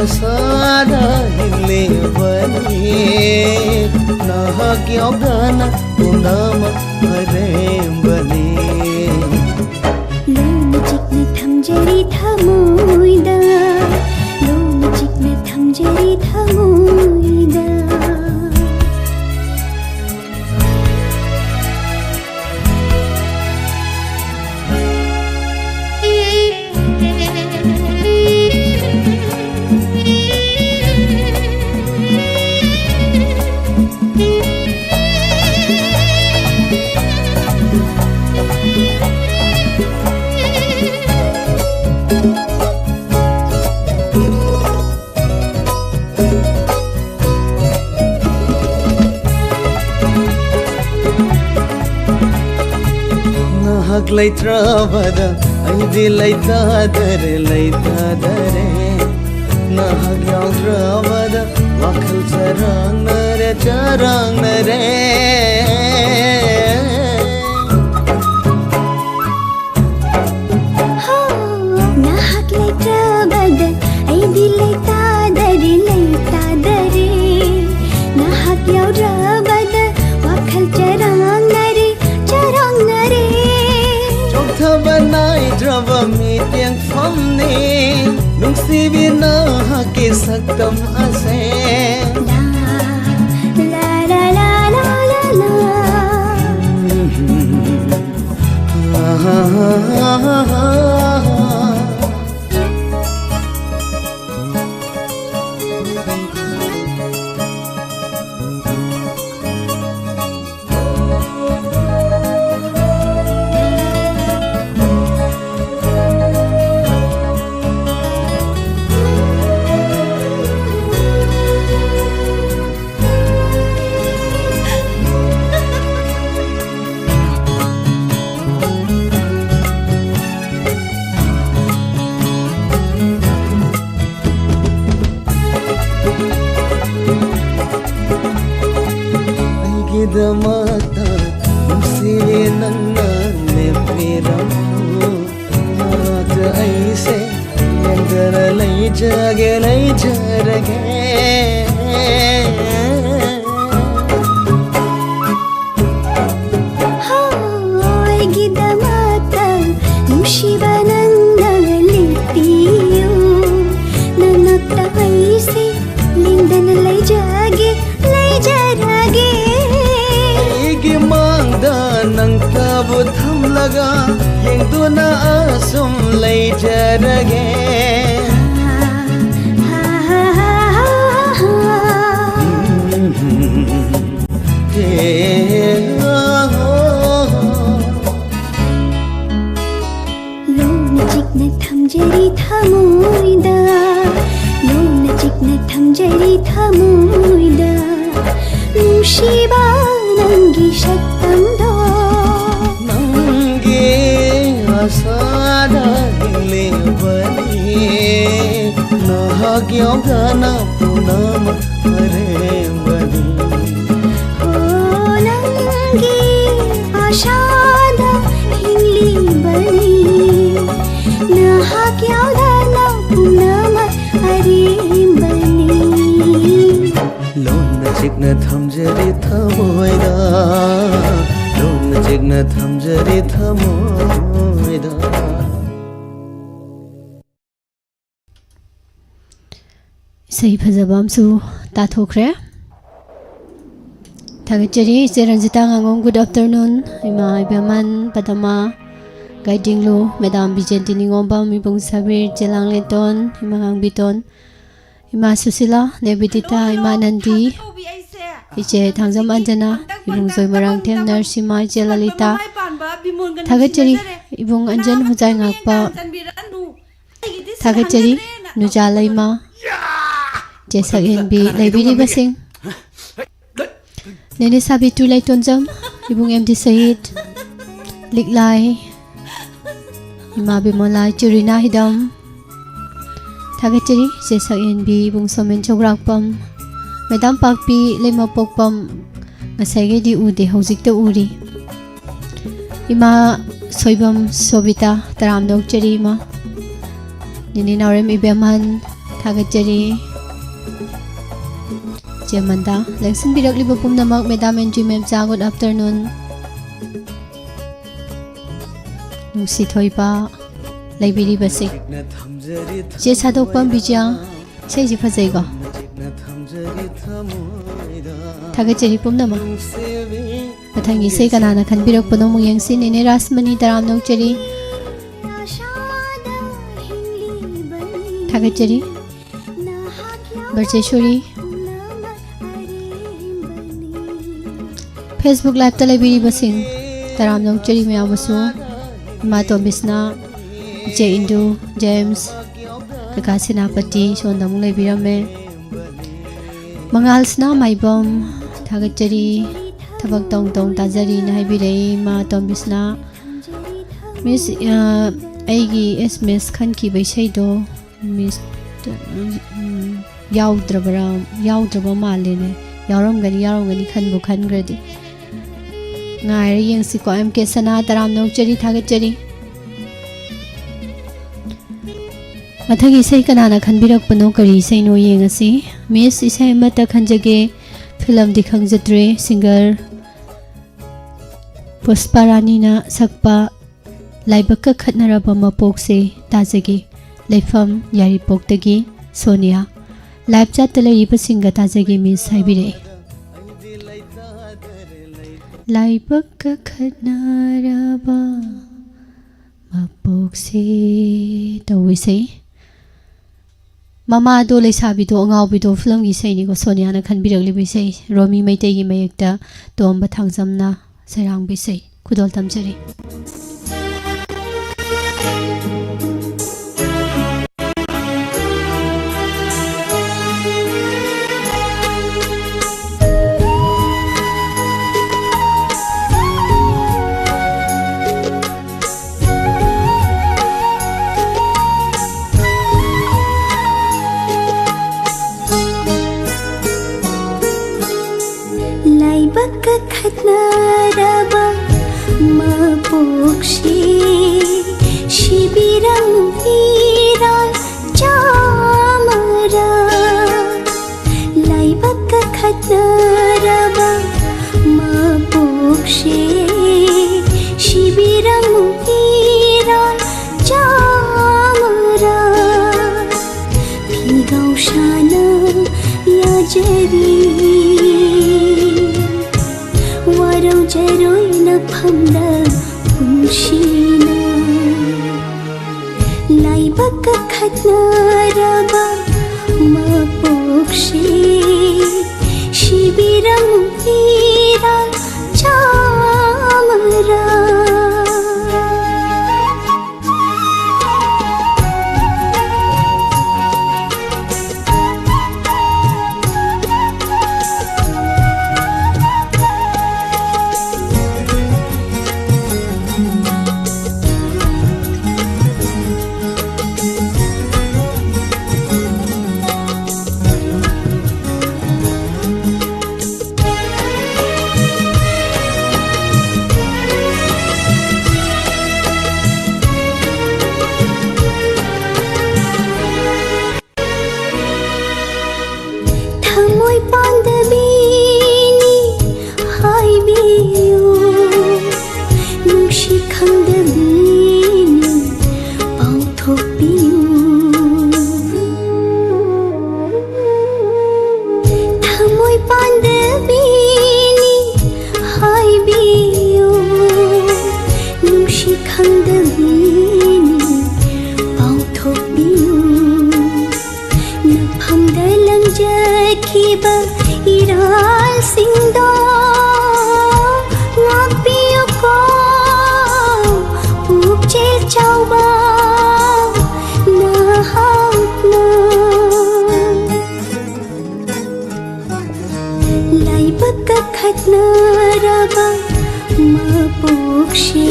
ꯑꯁꯥꯗ ꯍꯤꯡꯂꯤꯕꯅꯤ, ꯅꯍꯥꯛ ꯌꯥꯎꯗꯅ ꯄꯨꯝꯅꯃꯛ ꯑꯔꯦꯝꯕꯅꯤ꯫ ꯂꯣꯟꯅ ꯆꯤꯛꯅ ꯊꯝꯖꯔꯤ ꯊꯃꯣꯏꯗ, ꯂꯣꯟꯅ ꯆꯤꯛꯅ ꯊꯝꯖꯔꯤ ꯊꯃꯣꯏꯗ꯫ ꯅꯍꯥꯛ ꯂꯩꯇ꯭ꯔꯕꯗ ꯑꯩꯗꯤ ꯂꯩꯇꯥꯗꯔꯦ, ꯂꯩꯇꯥꯗꯔꯦ꯫ ꯅꯍꯥꯛ ꯌꯥꯎꯗ꯭ꯔꯕꯗ ꯋꯥꯈꯜ ꯆꯔꯥꯡꯅꯔꯦ, ꯆꯔꯥꯡꯅꯔꯦ꯫ ꯍꯣ, ꯅꯍꯥꯛ ꯂꯩꯇ꯭ꯔꯕꯗ ꯑꯩꯗꯤ ꯂꯩꯇꯥꯗꯔꯦ, ꯂꯩꯇꯥꯗꯔꯦ꯫ ꯅꯍꯥꯛ ꯌꯥꯎꯗ꯭ꯔꯕꯗ ꯋꯥꯈꯜ ꯆꯔꯥꯡꯅꯔꯦ, ꯆꯔꯥꯡꯅꯔꯦ꯫ ꯆꯣꯛꯊꯕ ꯅꯥꯏꯗ꯭ꯔꯕ ꯃꯤꯠꯌꯦꯡ ꯐꯝꯅꯤ ꯅꯨꯡꯁꯤꯕꯤ ꯅꯍꯥꯛꯀꯤ ꯁꯛꯇꯝ ꯑꯁꯦ꯫ ꯂꯥ, ꯂꯥ, ꯂꯥ, ꯂꯥ, ꯂꯥ, ꯂꯥ, ꯂꯥ꯫ ꯑꯩꯒꯤꯗꯃꯛꯇ ꯅꯨꯡꯁꯤꯕꯤ ꯅꯪꯅ ꯂꯦꯞꯄꯤꯔꯝꯃꯨ꯫ ꯅꯅꯥꯛꯇ ꯑꯩꯁꯦ ꯂꯦꯡꯗꯅ ꯂꯩꯖꯒꯦ, ꯂꯩꯖꯔꯒꯦ꯫ ꯍꯣ, ꯑꯩꯒꯤꯗꯃꯛꯇ ꯅꯨꯡꯁꯤꯕ ꯅꯪꯅ ꯂꯦꯞꯄꯤꯌꯨ꯫ ꯅꯅꯥꯛꯇ ꯑꯩꯁꯦ ꯂꯦꯡꯗꯅ ꯂꯩꯖꯒꯦ, ꯂꯩꯖꯔꯒꯦ꯫ ꯑꯩꯒꯤ ꯃꯥꯡꯗ ꯅꯪꯇꯕꯨ ꯊꯝꯂꯒ ꯌꯦꯡꯗꯨꯅ ꯑꯁꯨꯝ ꯂꯩꯖꯔꯒꯦ꯫ ꯍꯦ, ꯍꯣ, ꯍꯣ꯫ ꯂꯨꯅ ꯆꯤꯛꯅ ꯊꯝꯖꯔꯤ ꯊꯃꯣꯏꯗ, ꯂꯨꯅ ꯆꯤꯛꯅ ꯊꯝꯖꯔꯤ ꯊꯃꯣꯏꯗ, ꯅꯨꯡꯁꯤꯕ ꯅꯪꯒꯤ ꯁꯛꯇꯝꯗꯣ꯫ ꯅꯪꯒꯤ ꯑꯁꯥꯗ ꯍꯤꯡꯂꯤꯕꯅꯤ, ꯅꯍꯥꯛ ꯌꯥꯎꯗꯅ ꯄꯨꯝꯅꯃꯛ ꯊꯝꯖꯔꯤ ꯊꯃꯣꯏꯗ, ꯂꯨꯅ ꯆꯦꯛꯅ ꯊꯝꯖꯔꯤ ꯊꯃꯣꯏꯗ꯫ ꯏꯁꯩ ꯐꯖꯕ ꯑꯃꯁꯨ ꯇꯥꯊꯣꯛꯈ꯭ꯔꯦ꯫ ꯊꯥꯒꯠꯆꯔꯤ ꯏꯆꯦ ꯔꯟꯖꯤꯇꯥ ꯉꯥꯉꯣꯝ, good afternoon꯫ ꯏꯃꯥ ꯏꯕꯦꯝꯍꯟ ꯄꯗꯃꯥ ꯒꯥꯏꯗꯤꯡꯂꯨ, ꯃꯦꯗꯥꯝ ꯕꯤꯖꯦꯟꯇꯤ ꯅꯤꯉꯣꯝꯕꯝ, ꯏꯕꯨꯡ ꯁꯕꯤꯔ, ꯏꯆꯦ ꯂꯥꯡꯂꯦꯟꯇꯣꯟ, ꯏꯃꯥ ꯉꯥꯡꯕꯤꯇꯣꯟ, ꯏꯃꯥ ꯁꯨꯁꯤꯂꯥ, ꯅꯦꯕꯤꯗꯤꯇꯥ, ꯏꯃꯥ ꯅꯟꯗꯤ, ꯏꯆꯦ ꯊꯥꯡꯖꯝ ꯑꯟꯖꯅꯥ, ꯏꯕꯨꯡ ꯖꯣꯏꯃꯔꯥꯡꯊꯦꯝ ꯅꯔꯁꯤꯃꯥ, ꯏꯆꯦ ꯂꯂꯤꯇꯥ꯫ ꯊꯥꯒꯠꯆꯔꯤ ꯏꯕꯨꯡ ꯑꯟꯖꯟ ꯍꯨꯖꯥꯏ ꯉꯥꯛꯄ꯫ ꯊꯥꯒꯠꯆꯔꯤ ꯅꯨꯖꯥ ꯂꯩꯃ, ꯏꯆꯦ ꯁꯛꯍꯦꯟꯕꯤ, ꯂꯩꯕꯤꯔꯤꯕꯁꯤꯡ꯫ ꯅꯦꯅꯦ ꯁꯥꯕꯤꯇ꯭ꯔꯤ ꯂꯩꯇꯣꯟꯖꯝ, ꯏꯕꯨꯡ ꯑꯦꯝ ꯗꯤ ꯁꯌꯤꯠ, ꯂꯤꯛꯂꯥꯏ, ꯏꯃꯥ ꯕꯤꯃꯣꯂꯥ, ꯏꯆꯦ ꯔꯤꯅꯥ ꯍꯤꯗꯝ꯫ ꯊꯥꯒꯠꯆꯔꯤ ꯏꯆꯦ ꯁꯛꯍꯦꯟꯕꯤ, ꯏꯕꯨꯡ ꯁꯣꯃꯦꯟ ꯆꯧꯒ꯭ꯔꯥꯛꯄꯝ, ꯃꯦꯗꯥꯝ ꯄꯥꯛꯄꯤ ꯂꯩꯃꯄꯣꯛꯄꯝ, ꯉꯁꯥꯏꯈꯩꯗꯤ ꯎꯗꯦ, ꯍꯧꯖꯤꯛꯇ ꯎꯔꯤ꯫ ꯏꯃꯥ ꯁꯣꯏꯕꯝ ꯁꯣꯕꯤꯇꯥ, ꯇꯔꯥꯝꯅ ꯑꯣꯛꯆꯔꯤ ꯏꯃꯥ꯫ ꯅꯦꯅꯦ ꯅꯥꯎꯔꯦꯝ ꯏꯕꯦꯝꯍꯟ, ꯊꯥꯒꯠꯆꯔꯤ꯫ ꯆꯦꯃꯟꯗ ꯂꯦꯡꯁꯤꯟꯕꯤꯔꯛꯂꯤꯕ ꯄꯨꯝꯅꯃꯛ, madam N G Memcha, good afternoon꯫ ꯅꯨꯡꯁꯤꯊꯣꯏꯕ, ꯂꯩꯕꯤꯔꯤꯕꯁꯦ꯫ ꯆꯦ ꯁꯥꯗꯣꯛꯄꯝ ꯕꯤꯖꯌ, ꯏꯁꯩꯁꯤ ꯐꯖꯩꯀꯣ? ꯊꯥꯒꯠꯆꯔꯤ ꯄꯨꯝꯅꯃꯛ꯫ ꯃꯊꯪꯒꯤ ꯏꯁꯩ ꯀꯅꯥꯅ ꯈꯟꯕꯤꯔꯛꯄꯅꯣ ꯑꯃꯨꯛ ꯌꯦꯡꯁꯤ꯫ ꯅꯦꯅꯦ ꯔꯥꯁꯃꯅꯤ, ꯇꯔꯥꯝꯅ ꯑꯣꯛꯆꯔꯤ꯫ ꯊꯥꯒꯠꯆꯔꯤ꯫ ꯕꯔꯆꯦꯁꯣꯔꯤ꯫ Facebook live ꯇ ꯂꯩꯕꯤꯔꯤꯕꯁꯤꯡ, ꯇꯔꯥꯝꯅ ꯑꯣꯛꯆꯔꯤ ꯃꯌꯥꯝꯕꯨꯁꯨ꯫ ꯏꯃꯥ ꯇꯣꯝꯕꯤꯁꯅꯥ, ꯏꯆꯦ ꯏꯟꯗꯨ, ꯖꯦꯝꯁ, ꯀꯀꯥ ꯁꯦꯅꯥꯄꯇꯤ, ꯁꯣꯝꯗ ꯑꯃꯨꯛ ꯂꯩꯕꯤꯔꯝꯃꯦ꯫ ꯃꯉꯥꯜꯁꯅꯥ ꯃꯥꯏꯕꯝ, ꯊꯥꯒꯠꯆꯔꯤ꯫ ꯊꯕꯛ ꯇꯧ ꯇꯧ ꯇꯥꯖꯔꯤꯅ ꯍꯥꯏꯕꯤꯔꯛꯏ ꯏꯃꯥ ꯇꯣꯝꯕꯤꯁꯅꯥ꯫ ꯃꯤꯁ, ꯑ, ꯑꯩꯒꯤ ꯑꯦꯁ ꯑꯦꯝ ꯑꯦꯁ ꯈꯟꯈꯤꯕ ꯏꯁꯩꯗꯣ, ꯃꯤꯁ, ꯎꯝ, ꯌꯥꯎꯗ꯭ꯔꯕ꯭ꯔꯥ? ꯌꯥꯎꯗ꯭ꯔꯕ ꯃꯥꯜꯂꯦꯅꯦ꯫ ꯌꯥꯎꯔꯝꯒꯅꯤ, ꯌꯥꯎꯔꯝꯒꯅꯤ, ꯈꯟꯕꯨ ꯈꯟꯈ꯭ꯔꯗꯤ꯫ ꯉꯥꯏꯔ ꯌꯦꯡꯁꯤꯀꯣ꯫ ꯑꯦꯝ ꯀꯦ ꯁꯅꯥ, ꯇꯔꯥꯝꯅ ꯑꯣꯛꯆꯔꯤ, ꯊꯥꯒꯠꯆꯔꯤ꯫ ꯃꯊꯪꯒꯤ ꯏꯁꯩ ꯀꯅꯥꯅ ꯈꯟꯕꯤꯔꯛꯄꯅꯣ, ꯀꯔꯤ ꯏꯁꯩꯅꯣ ꯌꯦꯡꯉꯁꯤ꯫ ꯃꯤꯁ, ꯏꯁꯩ ꯑꯃꯠꯇ ꯈꯟꯖꯒꯦ꯫ ꯐꯤꯂꯝꯗꯤ ꯈꯪꯖꯗ꯭ꯔꯦ, ꯁꯤꯡꯒꯔ ꯄꯨꯁꯄꯥ ꯔꯥꯅꯤꯅ ꯁꯛꯄ ꯂꯥꯏꯕꯛꯀ ꯈꯠꯅꯔꯕ ꯃꯄꯣꯛꯁꯦ ꯇꯥꯖꯒꯦ꯫ ꯂꯩꯐꯝ ꯌꯥꯏꯔꯤꯄꯣꯛꯇꯒꯤ ꯁꯣꯅꯤꯌꯥ꯫ ꯂꯥꯏꯞ ꯆꯥꯠꯇ ꯂꯩꯔꯤꯕꯁꯤꯡꯒ ꯇꯥꯖꯒꯦ ꯃꯤꯁ ꯍꯥꯏꯕꯤꯔꯛꯑꯦ꯫ ꯂꯥꯏꯕꯛꯀ ꯈꯠꯅꯔꯕ ꯃꯄꯣꯛꯁꯦ ꯇꯧꯕ ꯏꯁꯩ꯫ ꯃꯃꯥꯗꯣ ꯂꯩꯁꯥꯕꯤꯗꯣ ꯑꯉꯥꯎꯕꯤꯗꯣ ꯐꯤꯂꯝꯒꯤ ꯏꯁꯩꯅꯤꯀꯣ, ꯁꯣꯅꯤꯌꯥꯅ ꯈꯟꯕꯤꯔꯛꯂꯤꯕ ꯏꯁꯩ꯫ ꯔꯣꯃꯤ ꯃꯩꯇꯩꯒꯤ ꯃꯌꯦꯛꯇ ꯇꯣꯝꯕ ꯊꯥꯡꯖꯝꯅ ꯁꯩꯔꯥꯡꯕ ꯏꯁꯩ꯫ ꯈꯨꯗꯣꯜ ꯇꯝꯖꯔꯤ꯫ ꯂꯥꯏꯕꯛꯀ ꯈꯠꯅꯔꯕ ꯃꯄꯣꯛꯁꯤ ꯁꯤꯕꯤꯔꯝ ꯐꯤꯔꯥꯜ ꯆꯥꯃꯔ꯫ ꯂꯥꯏꯕꯛꯀ ꯈꯠꯅꯔꯕ ꯃꯄꯣꯛꯁꯦ ꯁꯤꯕꯤꯔꯝ ꯐꯤꯔꯥꯜ ꯆꯥꯃꯔ꯫ ꯐꯤꯒꯥꯎ ꯁꯥꯅ ꯌꯥꯖꯔꯤ ꯋꯥꯔꯧꯖꯔꯣꯏ ꯅꯐꯝꯗ ꯄꯨꯟꯁꯤꯅ꯫ ꯂꯥꯏꯕꯛꯀ ꯈꯠꯅꯔꯕ ꯃꯄꯣꯛꯁꯦ ꯁꯤꯕꯤꯔꯝ ꯐꯤꯔꯥꯜ ꯆꯥꯃꯔ꯫ ꯁꯤꯡꯗꯣ ꯉꯥꯛꯄꯤꯌꯨꯀꯣ, ꯄꯨꯛꯆꯦꯜ ꯆꯥꯎꯕ ꯅꯍꯥꯛꯅ꯫ ꯂꯥꯏꯕꯛ ꯀꯈꯠꯅꯔꯕ ꯃꯄꯣꯛꯁꯦ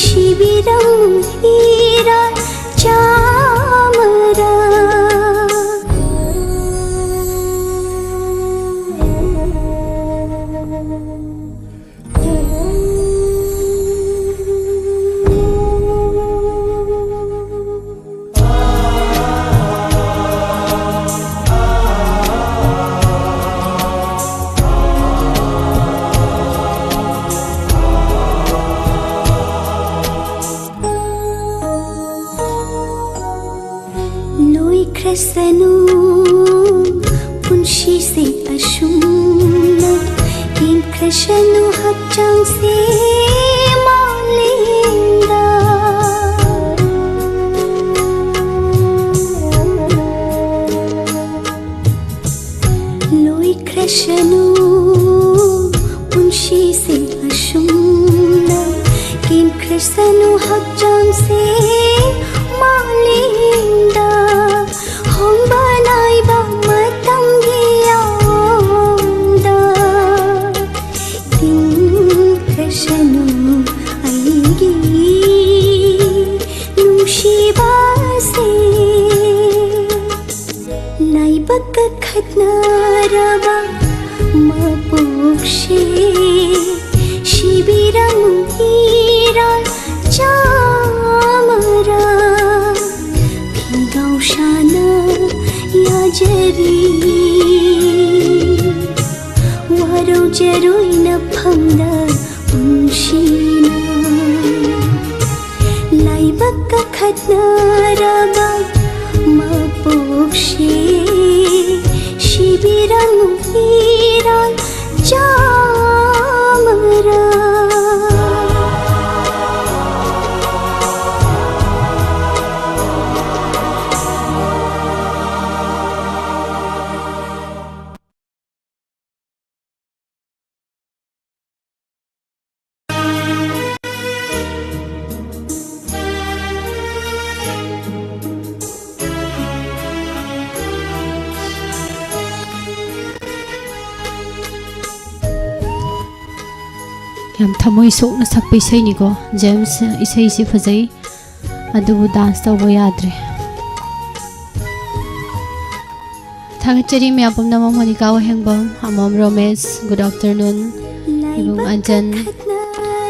ꯁꯤꯕꯤꯔꯝ ꯏꯔꯥꯜ ꯆꯥꯃꯔꯥ꯫ ꯂꯣꯏꯈ꯭ꯔꯁꯅꯨ ꯄꯨꯟꯁꯤꯁꯦ ꯑꯁꯨꯝꯅ, ꯀꯦꯟꯈ꯭ꯔꯁꯅꯨ ꯍꯛꯆꯥꯡꯁꯦ ꯃꯥꯂꯦꯝꯗ꯫ ꯂꯣꯏꯈ꯭ꯔꯁꯅꯨ ꯄꯨꯟꯁꯤꯁꯦ ꯑꯁꯨꯝꯅ, ꯀꯦꯟꯈ꯭ꯔꯁꯅꯨ ꯍꯛꯆꯥꯡꯁꯦ ꯃꯥꯂꯦꯝꯗ꯫ ꯍꯣꯡꯕ ꯅꯥꯏꯕ ꯃꯇꯝꯒꯤ ꯑꯑꯣꯟꯗ ꯇꯤꯟꯈ꯭ꯔꯁꯅꯨ ꯑꯩꯒꯤ ꯅꯨꯡꯁꯤꯕꯁꯦ꯫ ꯂꯥꯏꯕꯛ ꯀꯈꯠꯅꯔꯕ ꯃꯄꯣꯛꯁꯦ ꯁꯤꯕꯤꯔꯝꯃꯨ ꯏꯔꯥꯜ ꯆꯥꯃꯔꯥ꯫ ꯐꯤꯒꯥꯎ ꯁꯥꯅ ꯌꯥꯖꯔꯤ ꯋꯥꯔꯧꯖꯔꯣꯏ ꯅꯐꯝꯗ ꯄꯨꯟꯁꯤꯅ꯫ ꯂꯥꯏꯕꯛ ꯀꯈꯠꯅꯔꯕ ꯃꯄꯣꯛꯁꯦ ꯁꯤꯕꯤꯔꯝꯃꯨ ꯏꯔꯥꯜ ꯆꯥꯃꯔꯥ꯫ ꯌꯥꯝ ꯊꯃꯣꯏ ꯁꯣꯛꯅ ꯁꯛꯄ ꯏꯁꯩꯅꯤꯀꯣ꯫ ꯖꯦꯝꯁ, ꯏꯁꯩꯁꯤ ꯐꯖꯩ, ꯑꯗꯨꯕꯨ ꯗꯥꯟꯁ ꯇꯧꯕ ꯌꯥꯗ꯭ꯔꯦ꯫ ꯊꯥꯒꯠꯆꯔꯤ ꯃꯌꯥꯝ ꯄꯨꯝꯅꯃꯛ꯫ ꯃꯣꯅꯤꯀꯥ ꯋꯥꯍꯦꯡꯕꯝ, ꯑꯃꯣꯝ ꯔꯣꯃꯦꯁ, ꯒꯨꯗ ꯑꯥꯐꯇꯔꯅꯨꯟ꯫ ꯏꯕꯨꯡ ꯑꯟꯖꯟ,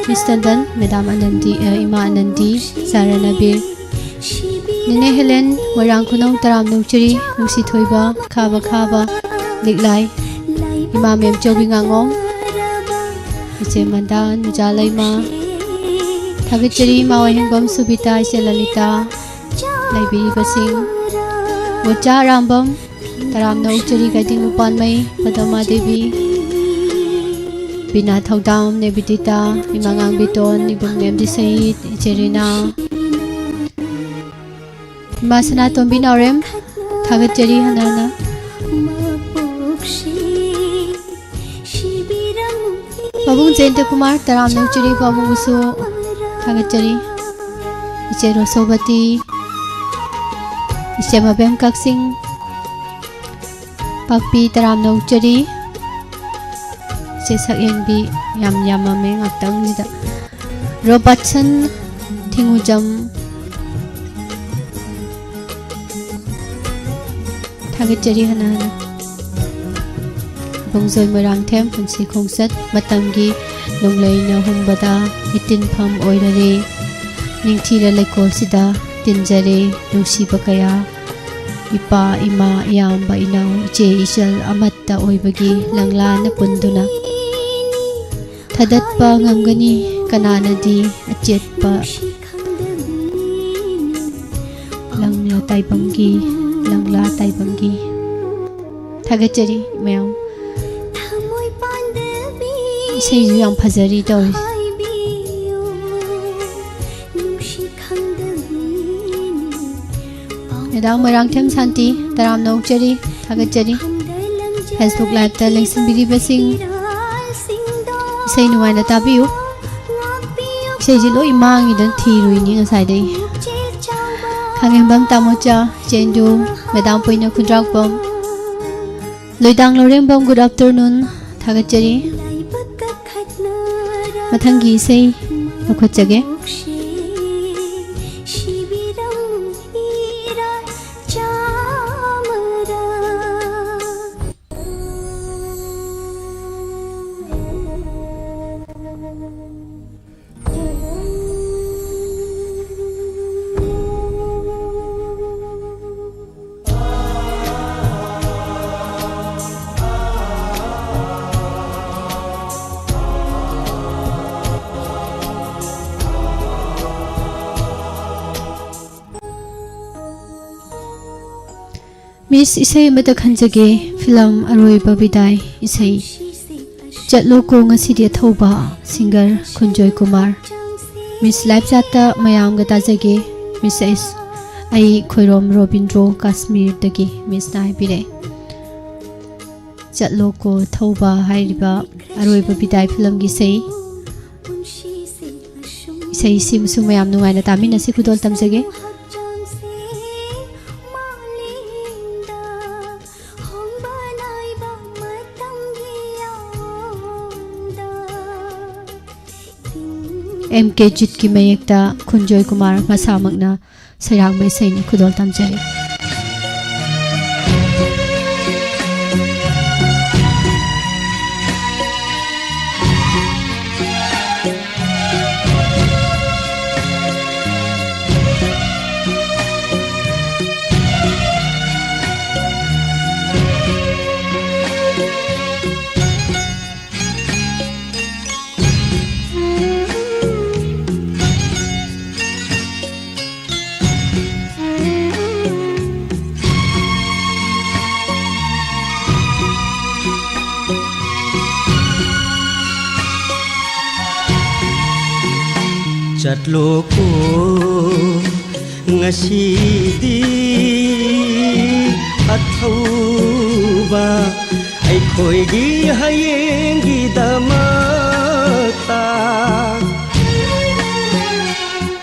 ꯀ꯭ꯔꯤꯁꯇꯟꯗꯟ, ꯃꯦꯗꯥꯝ ꯑꯅꯟꯗꯤ, ꯑ, ꯏꯃꯥ ꯑꯅꯟꯗꯤ, ꯁꯥꯔ ꯅꯕꯤꯔ꯫ ꯅꯦꯅꯦ ꯍꯦꯂꯦꯟ, ꯃꯣꯏꯔꯥꯡ ꯈꯨꯅꯧ, ꯇꯔꯥꯝꯅ ꯑꯣꯛꯆꯔꯤ꯫ ꯅꯨꯡꯁꯤ ꯊꯣꯏꯕ, ꯈꯥꯕ ꯈꯥꯕ, ꯂꯤꯛꯂꯥꯏ꯫ ꯏꯃꯥ ꯃꯦꯝꯆꯧꯕꯤ ꯉꯥꯉꯣꯝ, ꯏꯆꯦ ꯃꯟꯗꯥ, ꯅꯨꯖꯥ ꯂꯩꯃ꯫ ꯊꯥꯒꯠꯆꯔꯤ ꯏꯃꯥ ꯋꯥꯍꯦꯡꯕꯝ ꯁꯨꯕꯤꯇꯥ, ꯏꯆꯦ ꯂꯂꯤꯇꯥ꯫ ꯂꯩꯕꯤꯔꯤꯕꯁꯤꯡ, ꯃꯣꯆꯥ ꯑꯔꯥꯝꯕꯝ, ꯇꯔꯥꯝꯅ ꯑꯣꯛꯆꯔꯤ ꯀꯩꯗꯤꯡ ꯃꯄꯥꯟꯃꯩ, ꯄꯗꯃꯥ ꯗꯦꯕꯤ, ꯕꯤꯅꯥ ꯊꯧꯗꯥꯝ, ꯅꯦꯕꯤꯗꯤꯇꯥ, ꯏꯃꯥꯉꯥꯡ ꯕꯤꯇꯣꯟ, ꯏꯕꯨꯡ ꯑꯦꯝ ꯗꯤ ꯁꯍꯤꯠ, ꯏꯆꯦ ꯔꯤꯅꯥ, ꯏꯃꯥ ꯁꯅꯥꯇꯣꯝꯕꯤ ꯅꯥꯎꯔꯦꯝ, ꯊꯥꯒꯠꯆꯔꯤ ꯍꯟꯅ ꯍꯟꯅ꯫ ꯄꯥꯕꯨꯡ ꯖꯌꯟꯇ ꯀꯨꯃꯥꯔ, ꯇꯔꯥꯝꯅ ꯑꯣꯛꯆꯔꯤ ꯄꯥꯕꯨꯡꯕꯨꯁꯨ ꯊꯥꯒꯠꯆꯔꯤ꯫ ꯏꯆꯦ ꯔꯣꯁꯣꯕꯇꯤ, ꯏꯆꯦ ꯃꯕꯦꯝ ꯀꯛꯆꯤꯡ, ꯄꯥꯛꯄꯤ, ꯇꯔꯥꯝꯅ ꯑꯣꯛꯆꯔꯤ꯫ ꯏꯆꯦ ꯁꯛꯍꯦꯟꯕꯤ, ꯌꯥꯝ ꯌꯥꯝꯃꯝꯃꯦ ꯉꯥꯛꯇꯪꯁꯤꯗ꯫ ꯔꯣꯕꯥꯔꯠꯁꯟ ꯊꯤꯡꯉꯨꯖꯝ, ꯊꯥꯒꯠꯆꯔꯤ ꯍꯟꯅ ꯍꯟꯅ꯫ ꯈꯣꯡꯖꯣꯏ ꯃꯣꯏꯔꯥꯡꯊꯦꯝ, ꯄꯨꯟꯁꯤ ꯈꯣꯡꯆꯠ ꯃꯇꯝꯒꯤ ꯅꯣꯡꯂꯩꯅ ꯍꯨꯝꯕꯗ ꯏꯇꯤꯟꯐꯝ ꯑꯣꯏꯔꯔꯦ꯫ ꯅꯤꯡꯊꯤꯔ ꯂꯩꯀꯣꯜꯁꯤꯗ ꯇꯤꯟꯖꯔꯦ ꯅꯨꯡꯁꯤꯕ ꯀꯌꯥ꯫ ꯏꯄꯥ, ꯏꯃꯥ, ꯏꯌꯥꯝꯕ, ꯏꯅꯥꯎ, ꯏꯆꯦ, ꯏꯆꯜ ꯑꯃꯠꯇ ꯑꯣꯏꯕꯒꯤ ꯂꯪꯂꯥꯅ ꯄꯨꯟꯗꯨꯅ ꯊꯥꯗꯠꯄ ꯉꯝꯒꯅꯤ ꯀꯅꯥꯅꯗꯤ ꯑꯆꯦꯠꯄ ꯂꯪꯂꯥ ꯇꯥꯏꯕꯪꯒꯤ, ꯂꯪꯂꯥ ꯇꯥꯏꯕꯪꯒꯤ꯫ ꯊꯥꯒꯠꯆꯔꯤ ꯃꯌꯥꯝ꯫ ꯏꯁꯩꯁꯨ ꯌꯥꯝ ꯐꯖꯔꯤ ꯇꯧꯔꯤ꯫ ꯃꯦꯗꯥꯝ ꯃꯣꯏꯔꯥꯡꯊꯦꯝ ꯁꯥꯟꯇꯤ, ꯇꯔꯥꯝꯅ ꯑꯣꯛꯆꯔꯤ, ꯊꯥꯒꯠꯆꯔꯤ꯫ Facebook Liveꯇ ꯂꯦꯡꯁꯤꯟꯕꯤꯔꯤꯕꯁꯤꯡ, ꯏꯁꯩ ꯅꯨꯡꯉꯥꯏꯅ ꯇꯥꯕꯤꯌꯨ꯫ ꯏꯁꯩꯁꯤ ꯂꯣꯏ ꯃꯥꯡꯉꯤꯗꯅ ꯊꯤꯔꯨꯏꯅꯤ ꯉꯁꯥꯏꯗꯩ꯫ ꯈꯥꯉꯦꯝꯕꯝ ꯇꯥꯃꯣꯆꯥ, ꯆꯦꯟꯗꯨ, ꯃꯦꯗꯥꯝ ꯄꯣꯏꯅ ꯈꯨꯟꯗ꯭ꯔꯥꯛꯄꯝ, ꯂꯣꯏꯗꯥꯡ ꯂꯧꯔꯦꯝꯕꯝ, ꯒꯨꯗ ꯑꯥꯐꯇꯔꯅꯨꯟ, ꯊꯥꯒꯠꯆꯔꯤ꯫ ꯃꯊꯪꯒꯤ ꯏꯁꯩ ꯂꯧꯈꯠꯆꯒꯦ꯫ ꯃꯤꯁ, ꯏꯁꯩ ꯑꯃꯇ ꯈꯟꯖꯒꯦ, ꯐꯤꯂꯝ ꯑꯔꯣꯏꯕ ꯕꯤꯗꯥꯏ ꯏꯁꯩ꯫ ꯆꯠꯂꯣꯀꯣ ꯉꯁꯤꯗꯤ ꯑꯊꯧꯕ, ꯁꯤꯡꯒꯔ ꯈꯨꯟꯖꯣꯏ ꯀꯨꯃꯥꯔ꯫ ꯃꯤꯁ ꯂꯥꯏꯐ ꯆꯥꯠꯇ ꯃꯌꯥꯝꯒ ꯇꯥꯖꯒꯦ, ꯃꯤꯁ ꯑꯩꯁ-, ꯑꯩ ꯈꯣꯏꯔꯣꯝ ꯔꯣꯕꯤꯟꯗ꯭ꯔꯣ ꯀꯥꯁꯃꯤꯔꯗꯒꯤ ꯃꯤꯁꯅ ꯍꯥꯏꯕꯤꯔꯛꯑꯦ꯫ ꯆꯠꯂꯣꯀꯣ ꯊꯧꯕ ꯍꯥꯏꯔꯤꯕ ꯑꯔꯣꯏꯕ ꯕꯤꯗꯥꯏ ꯐꯤꯂꯝꯒꯤ ꯏꯁꯩ, ꯏꯁꯩꯁꯤꯃꯁꯨ ꯃꯌꯥꯝ ꯅꯨꯡꯉꯥꯏꯅ ꯇꯥꯃꯤꯟꯅꯁꯤ꯫ ꯈꯨꯗꯣꯜ ꯇꯝꯖꯒꯦ꯫ ꯑꯦꯝ ꯀꯦ ꯖꯤꯠꯀꯤ ꯃꯌꯦꯛꯇ ꯈꯨꯟꯖꯣꯏ ꯀꯨꯃꯥꯔ ꯃꯁꯥꯃꯛꯅ ꯁꯩꯔꯥꯡꯕ ꯏꯁꯩꯅꯤ꯫ ꯈꯨꯗꯣꯜ ꯇꯝꯖꯔꯤ꯫ ꯆꯠꯂꯣꯀꯣ ꯉꯁꯤꯗꯤ ꯑꯊꯧꯕ, ꯑꯩꯈꯣꯏꯒꯤ ꯍꯌꯦꯡꯒꯤꯗꯃꯛꯇ꯫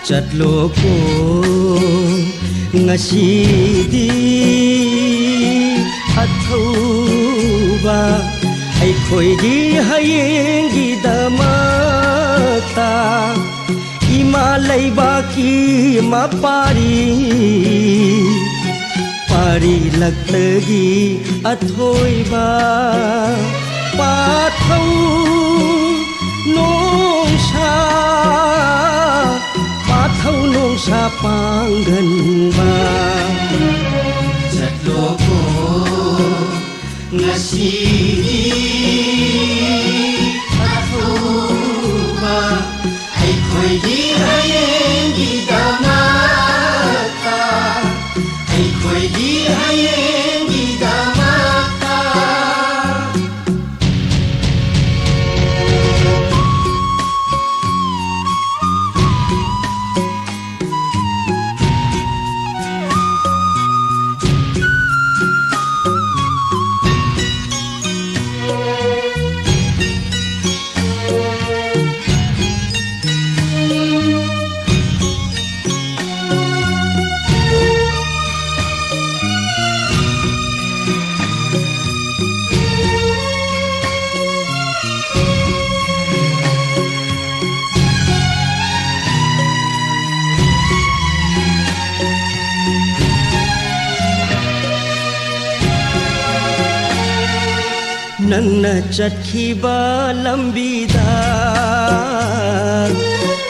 ꯆꯠꯂꯣꯀꯣ ꯉꯁꯤꯗꯤ ꯑꯊꯧꯕ, ꯑꯩꯈꯣꯏꯒꯤ ꯍꯌꯦꯡꯒꯤꯗꯃꯛ꯫ ꯇ ꯏꯃꯥ ꯂꯩꯕꯥꯛꯀꯤ ꯃꯄꯥꯔꯤ, ꯄꯥꯔꯤ ꯂꯛꯇꯒꯤ ꯑꯊꯣꯏꯕ ꯄꯥꯊꯧ ꯅꯣꯡꯁꯥ, ꯄꯥꯊꯧ ꯅꯣꯡꯁꯥ ꯄꯥꯡꯒꯟꯕ꯫ ꯆꯠꯂꯣꯀꯣ ꯉꯁꯤꯗꯤ ꯑꯊꯧꯕ, ꯑꯩꯈꯣꯏꯒꯤ ꯍꯌꯦꯡꯒꯤꯗꯃꯛꯇ, ꯑꯩꯈꯣꯏꯒꯤ ꯍꯌꯦꯡꯒꯤꯗꯃꯛꯇ꯫ ꯅꯪꯅ ꯆꯠꯈꯤꯕ ꯂꯝꯕꯤꯗ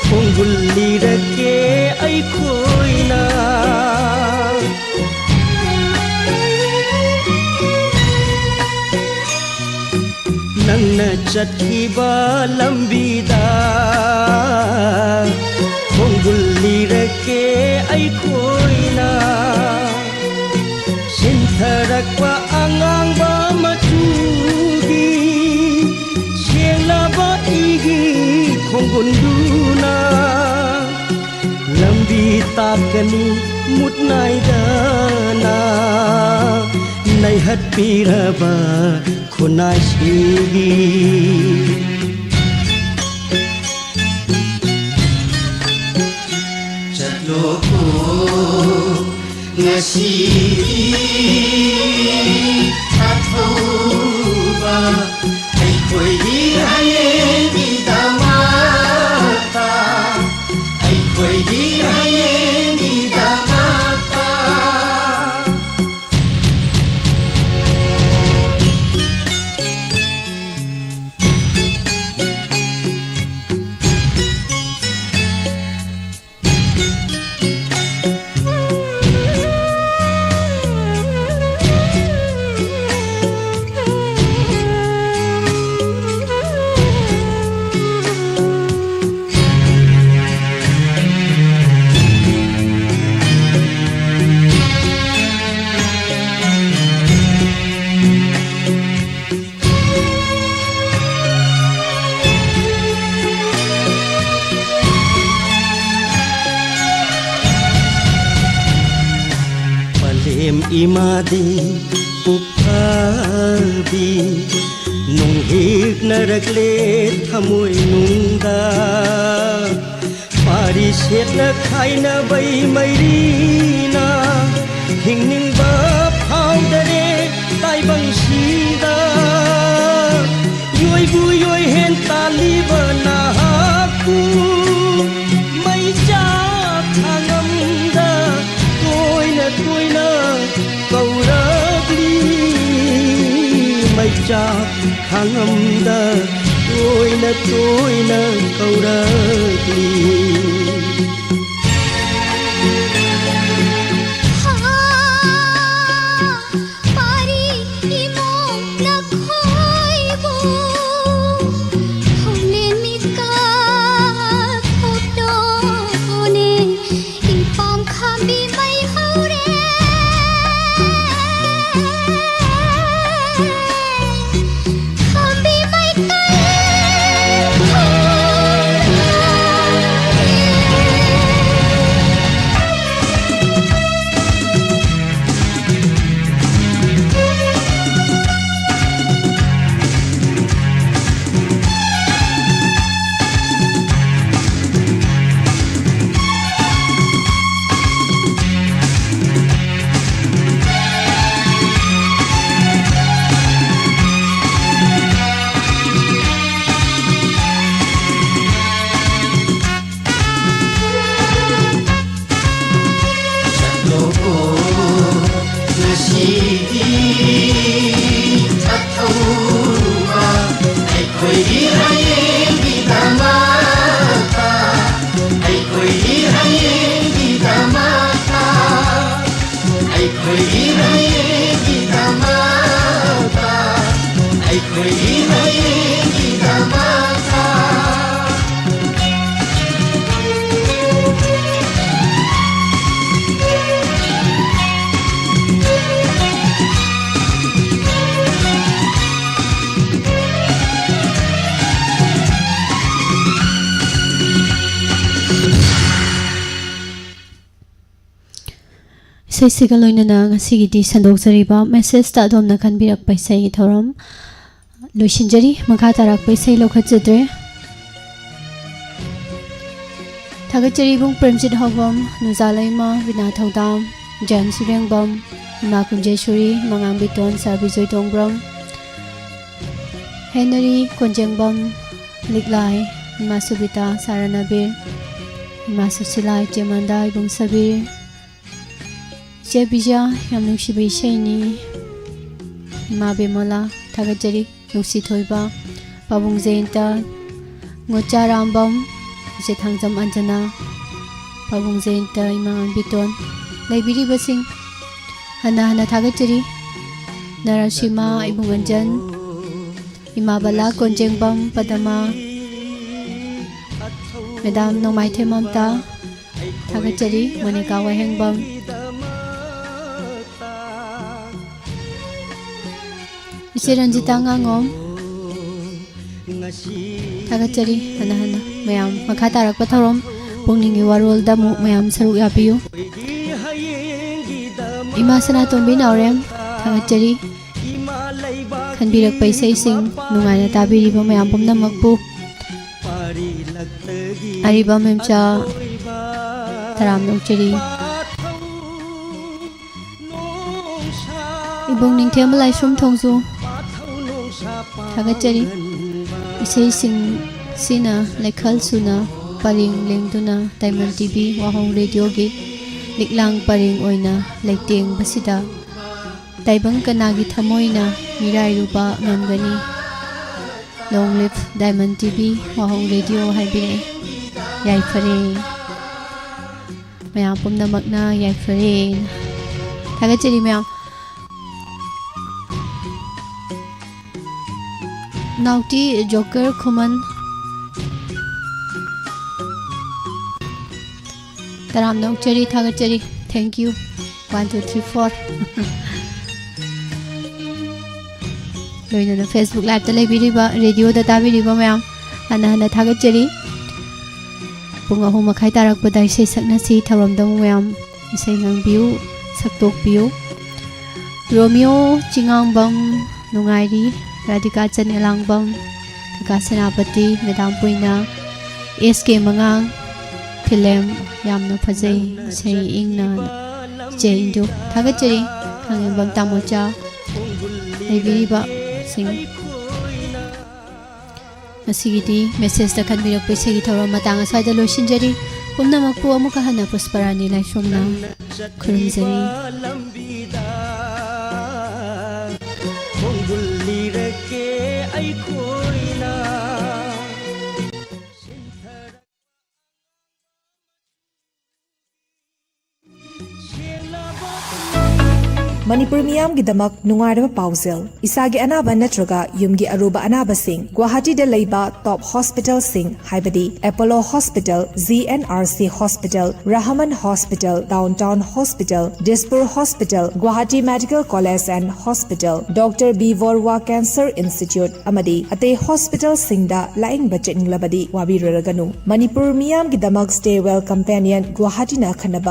ꯈꯣꯡꯒꯨꯜ ꯂꯤꯔꯛꯀꯦ ꯑꯩꯈꯣꯏꯅ꯫ ꯅꯪꯅ ꯆꯠꯈꯤꯕ ꯂꯝꯕꯤꯗ ꯈꯣꯡꯒꯨꯜ ꯂꯤꯔꯛꯀꯦ ꯑꯩꯈꯣꯏꯅ꯫ ꯁꯤꯟꯊꯔꯛꯄ ꯑꯉꯥꯡꯕ ꯃꯆꯨꯒꯤ ꯁꯦꯡꯂꯕ ꯏꯒꯤ ꯈꯣꯡꯒꯨꯜꯗꯨꯅ ꯂꯝꯕꯤ ꯇꯥꯛꯀꯅꯤ ꯃꯨꯠ ꯅꯥꯏꯗꯅ ꯅꯩꯍꯠꯄꯤꯔꯕ ꯈꯨꯟꯅꯥꯏꯁꯤꯡꯒꯤ꯫ ꯆꯠꯂꯣꯀꯣ ꯉꯁꯤꯗꯤ ꯑꯊꯧꯕ, ꯑꯩꯈꯣꯏꯒꯤ ꯍꯌꯦꯡꯒꯤꯗꯃꯛ꯫ ꯃꯥꯗꯤ ꯄꯨꯛꯐꯥꯕꯤ ꯅꯨꯡꯍꯤꯛꯅꯔꯛꯂꯦ ꯊꯃꯣꯏꯅꯨꯡꯗ꯫ ꯄꯥꯔꯤ ꯁꯦꯠꯅ ꯈꯥꯏꯅꯕꯩ ꯃꯩꯔꯤꯅ ꯍꯤꯡꯅꯤꯡꯕ ꯐꯥꯎꯗꯔꯦ ꯇꯥꯏꯕꯪꯁꯤꯗ꯫ ꯌꯣꯏꯕꯨ ꯌꯣꯏꯍꯦꯟ ꯇꯥꯜꯂꯤꯕ ꯅꯍꯥꯛꯄꯨ ꯃꯩꯆꯥꯛ ꯈꯥꯡꯉꯝꯗ ꯇꯣꯏꯅ ꯇꯣꯏꯅ ꯀꯧꯔꯛꯂꯤ꯫ ꯃꯩꯆꯥꯛ ꯈꯥꯡꯉꯝꯗ ꯇꯣꯏꯅ ꯇꯣꯏꯅ ꯀꯧꯔꯛꯂꯤ꯫ ꯄꯥꯔꯤ ꯏꯃꯣꯝ ꯅꯈꯣꯏꯕꯨ ꯍꯧꯂꯦꯟ ꯃꯤꯀꯞ ꯊꯣꯛꯇꯣꯅꯦ꯫ ꯏꯄꯥꯝ ꯈꯥꯝꯕꯤ ꯃꯩ ꯍꯧꯔꯦ꯫ ꯈꯥꯝꯕꯤ ꯃꯩ ꯀꯩ ꯍꯧꯔꯦ꯫ ꯆꯠꯂꯣꯀꯣ ꯉꯁꯤꯗꯤ ꯆꯠꯊꯧꯕ ꯑꯩꯈꯣꯏꯒꯤ ꯍꯌꯦꯡꯒꯤꯗꯃꯛꯇ, ꯑꯩꯈꯣꯏꯒꯤ ꯍꯌꯦꯡꯒꯤꯗꯃꯛꯇ, ꯑꯩꯈꯣꯏꯒꯤ ꯍꯌꯦꯡꯒꯤꯗꯃꯛꯇ, ꯑꯩꯈꯣꯏꯒꯤ ꯍꯌꯦꯡꯒꯤꯗꯃꯛꯇ꯫ ꯑꯇꯩꯁꯤꯒ ꯂꯣꯏꯅꯅ ꯉꯁꯤꯒꯤꯗꯤ ꯁꯟꯗꯣꯛꯆꯔꯤꯕ messageꯇ ꯑꯗꯣꯝꯅ ꯈꯟꯕꯤꯔꯛꯄ ꯏꯁꯩꯒꯤ ꯊꯧꯔꯝ ꯂꯣꯏꯁꯤꯟꯖꯔꯤ꯫ ꯃꯈꯥ ꯇꯥꯔꯛꯄ ꯏꯁꯩ ꯂꯧꯈꯠꯆꯗ꯭ꯔꯦ꯫ ꯊꯥꯒꯠꯆꯔꯤ ꯏꯕꯨꯡ ꯄ꯭ꯔꯦꯝꯖꯤꯠ ꯍꯥꯎꯕꯝ, ꯅꯨꯖꯥ ꯂꯩꯃ, ꯕꯤꯅꯥ ꯊꯧꯗꯥꯝ, ꯖꯦꯝꯁ ꯏꯔꯦꯡꯕꯝ, ꯏꯃꯥ ꯀꯨꯟꯖꯦꯁꯣꯔꯤ, ꯏꯃꯥ ꯉꯥꯡꯕꯤꯇꯣꯟ, ꯁꯥꯔ ꯕꯤꯖꯣꯏ ꯇꯣꯡꯕ꯭ꯔꯝ, ꯍꯦꯅꯔꯤ ꯀꯣꯟꯖꯦꯡꯕꯝ, ꯂꯤꯛꯂꯥꯏ, ꯏꯃꯥ ꯁꯨꯕꯤꯇꯥ, ꯁꯥꯔ ꯅꯕꯤꯔ, ꯏꯃꯥ ꯁꯨꯁꯤꯂꯥ, ꯏꯆꯦ ꯃꯟꯗꯥ, ꯏꯕꯨꯡ ꯁꯕꯤꯔ, ꯏꯆꯦ ꯕꯤꯖꯌꯥ, ꯌꯥꯝ ꯅꯨꯡꯁꯤꯕ ꯏꯁꯩꯅꯤ꯫ ꯏꯃꯥ ꯕꯦꯃꯣꯂꯥ, ꯊꯥꯒꯠꯆꯔꯤ꯫ ꯅꯨꯡꯁꯤ ꯊꯣꯏꯕ, ꯄꯥꯕꯨꯡ ꯖꯌꯟꯇ, ꯉꯣꯆꯥ ꯔꯥꯝꯕꯝ, ꯏꯆꯦ ꯊꯥꯡꯖꯝ ꯑꯟꯖꯅꯥ, ꯄꯥꯕꯨꯡ ꯖꯌꯟꯇ, ꯏꯃꯥ ꯉꯥꯡꯕꯤꯇꯣꯟ, ꯂꯩꯕꯤꯔꯤꯕꯁꯤꯡ ꯍꯟꯅ ꯍꯟꯅ ꯊꯥꯒꯠꯆꯔꯤ꯫ ꯅꯔꯥꯁꯤꯃꯥ, ꯏꯕꯨꯡ ꯑꯟꯖꯟ, ꯏꯃꯥ ꯕꯂꯥ ꯀꯣꯟꯖꯦꯡꯕꯝ, ꯄꯗꯃꯥ, ꯃꯦꯗꯥꯝ ꯅꯣꯡꯃꯥꯏꯊꯦꯝ ꯃꯝꯇꯥ, ꯊꯥꯒꯠꯆꯔꯤ꯫ ꯃꯣꯅꯤꯀꯥ ꯋꯥꯍꯦꯡꯕꯝ, ꯏꯆꯦ ꯔꯟꯖꯤꯇꯥ ꯉꯥꯉꯣꯝ, ꯊꯥꯒꯠꯆꯔꯤ ꯍꯟꯅ ꯍꯟꯅ꯫ ꯃꯌꯥꯝ ꯃꯈꯥ ꯇꯥꯔꯛꯄ ꯊꯧꯔꯝ ꯄꯨꯛꯅꯤꯡꯒꯤ ꯋꯥꯔꯣꯜꯗ ꯑꯃꯨꯛ ꯃꯌꯥꯝ ꯁꯔꯨꯛ ꯌꯥꯕꯤꯌꯨ꯫ ꯏꯃꯥ ꯁꯅꯥꯇꯣꯝꯕꯤ ꯅꯥꯎꯔꯦꯝ, ꯊꯥꯒꯠꯆꯔꯤ꯫ ꯈꯟꯕꯤꯔꯛꯄ ꯏꯁꯩꯁꯤꯡ ꯅꯨꯡꯉꯥꯏꯅ ꯇꯥꯕꯤꯔꯤꯕ ꯃꯌꯥꯝ ꯄꯨꯝꯅꯃꯛꯄꯨ ꯑꯔꯤꯕꯝ ꯏꯝꯆꯥ ꯇꯔꯥꯝꯅ ꯑꯣꯛꯆꯔꯤ꯫ ꯏꯕꯨꯡ ꯅꯤꯡꯊꯦꯝꯕ ꯂꯥꯏꯁ꯭ꯔꯝ ꯊꯣꯡꯖꯨ, ꯊꯥꯒꯠꯆꯔꯤ꯫ ꯏꯁꯩꯁꯤꯡꯁꯤꯅ ꯂꯩꯈꯜ ꯁꯨꯅ ꯄꯔꯦꯡ ꯂꯦꯡꯗꯨꯅ ꯗꯥꯏꯃꯟ ꯇꯤ ꯚꯤ ꯋꯥꯍꯧ ꯔꯦꯗꯤꯑꯣꯒꯤ ꯂꯤꯛꯂꯥꯡ ꯄꯔꯦꯡ ꯑꯣꯏꯅ ꯂꯩꯇꯦꯡꯕꯁꯤꯗ ꯇꯥꯏꯕꯪ ꯀꯅꯥꯒꯤ ꯊꯃꯣꯏꯅ ꯃꯤꯔꯥꯏꯔꯨꯕ ꯉꯝꯒꯅꯤ? Long live Diamond T V ꯋꯥꯍꯧ ꯔꯦꯗꯤꯑꯣ ꯍꯥꯏꯕꯤꯔꯛꯑꯦ꯫ ꯌꯥꯏꯐꯔꯦ꯫ ꯃꯌꯥꯝ ꯄꯨꯝꯅꯃꯛꯅ ꯌꯥꯏꯐꯔꯦ꯫ ꯊꯥꯒꯠꯆꯔꯤ ꯃꯌꯥꯝ꯫ ꯅꯥꯎꯇꯤ ꯖꯣꯀꯔ ꯈꯨꯃꯟ, ꯇꯔꯥꯝꯅ ꯑꯣꯛꯆꯔꯤ, ꯊꯥꯒꯠꯆꯔꯤ꯫ Thank you꯫ One, two, three, four꯫ ꯂꯣꯏꯅꯅ Facebook Liveꯇ ꯂꯩꯕꯤꯔꯤꯕ, ꯔꯦꯗꯤꯑꯣꯗ ꯇꯥꯕꯤꯔꯤꯕ ꯃꯌꯥꯝ ꯍꯟꯅ ꯍꯟꯅ ꯊꯥꯒꯠꯆꯔꯤ꯫ ꯄꯨꯡ ꯑꯍꯨꯝ ꯃꯈꯥꯏ ꯇꯥꯔꯛꯄꯗ ꯏꯁꯩ ꯁꯛꯅꯁꯤ ꯊꯧꯔꯝꯗ ꯑꯃꯨꯛ ꯃꯌꯥꯝ ꯏꯁꯩ ꯉꯪꯕꯤꯌꯨ꯫ ꯊꯛꯇꯣꯛꯄꯤꯌꯨ꯫ ꯔꯣꯃꯤꯌꯣ ꯆꯤꯉꯥꯡꯕꯝ ꯅꯨꯡꯉꯥꯏꯔꯤ, ꯔꯥꯙꯤꯀꯥ ꯆꯟ ꯑꯦꯂꯥꯡꯕꯝ, ꯀꯀꯥ ꯁꯦꯅꯥꯄꯇꯤ, ꯃꯦꯗꯥꯝ ꯄꯨꯏꯅ, ꯑꯦꯁ ꯀꯦ ꯃꯉꯥꯡ, ꯐꯤꯂꯝ ꯌꯥꯝꯅ ꯐꯖꯩ, ꯏꯁꯩ ꯏꯪꯅ ꯏꯆꯦ ꯏꯟꯗꯨ ꯊꯥꯒꯠꯆꯔꯤ꯫ ꯈꯥꯉꯦꯝꯕꯝ ꯇꯥꯃꯣꯆꯥ, ꯂꯩꯕꯤꯔꯤꯕꯁꯤꯡ꯫ ꯉꯁꯤꯒꯤꯗꯤ ꯃꯦꯁꯦꯖꯇ ꯈꯟꯕꯤꯔꯛꯄ ꯏꯁꯩꯒꯤ ꯊꯧꯔꯝ ꯃꯇꯥꯡ ꯑꯁ꯭ꯋꯥꯏꯗ ꯂꯣꯏꯁꯤꯟꯖꯔꯤ꯫ ꯄꯨꯝꯅꯃꯛꯄꯨ ꯑꯃꯨꯛꯀ ꯍꯟꯅ ꯄꯨꯁꯄꯔꯥꯅꯤ ꯂꯥꯏꯁ꯭ꯔꯝꯅ ꯈꯨꯔꯨꯝꯖꯔꯤ꯫ ꯈꯣꯡꯒꯨꯜ ꯂꯤꯔꯛꯀꯦ ꯑꯩꯈꯣꯏꯅ꯫ ꯃꯅꯤꯄꯨꯔ ꯃꯤꯌꯥꯝꯒꯤꯗꯃꯛ ꯅꯨꯡꯉꯥꯏꯔꯕ ꯄꯥꯎꯖꯦꯜ꯫ ꯏꯁꯥꯒꯤ ꯑꯅꯥꯕ ꯅꯠꯇ꯭ꯔꯒ ꯌꯨꯝꯒꯤ ꯑꯔꯨꯕ ꯑꯅꯥꯕꯁꯤꯡ ꯒꯨꯋꯥꯍꯥꯇꯤꯗ ꯂꯩꯕ ꯇꯣꯞ ꯍꯣꯁꯄꯤꯇꯥꯜꯁꯤꯡ ꯍꯥꯏꯕꯗꯤ Apollo hospital, G N R C hospital, Rahman hospital, downtown hospital, Dispur hospital, Guwahati medical college and hospital, doctor B Borooah cancer institute ꯑꯃꯗꯤ ꯑꯇꯩ ꯍꯣꯁꯄꯤꯇꯥꯜꯁꯤꯡꯗ ꯂꯥꯌꯦꯡꯕ ꯆꯠꯅꯤꯡꯂꯕꯗꯤ ꯋꯥꯕꯤꯔꯨꯔꯒꯅꯨ꯫ ꯃꯅꯤꯄꯨꯔ ꯃꯤꯌꯥꯝꯒꯤꯗꯃꯛ ꯁ꯭ꯇꯦ ꯋꯦꯜ ꯀꯝꯄꯦꯅꯤꯌꯟ ꯒꯨꯋꯥꯍꯥꯇꯤꯅ ꯑꯈꯟꯅꯕ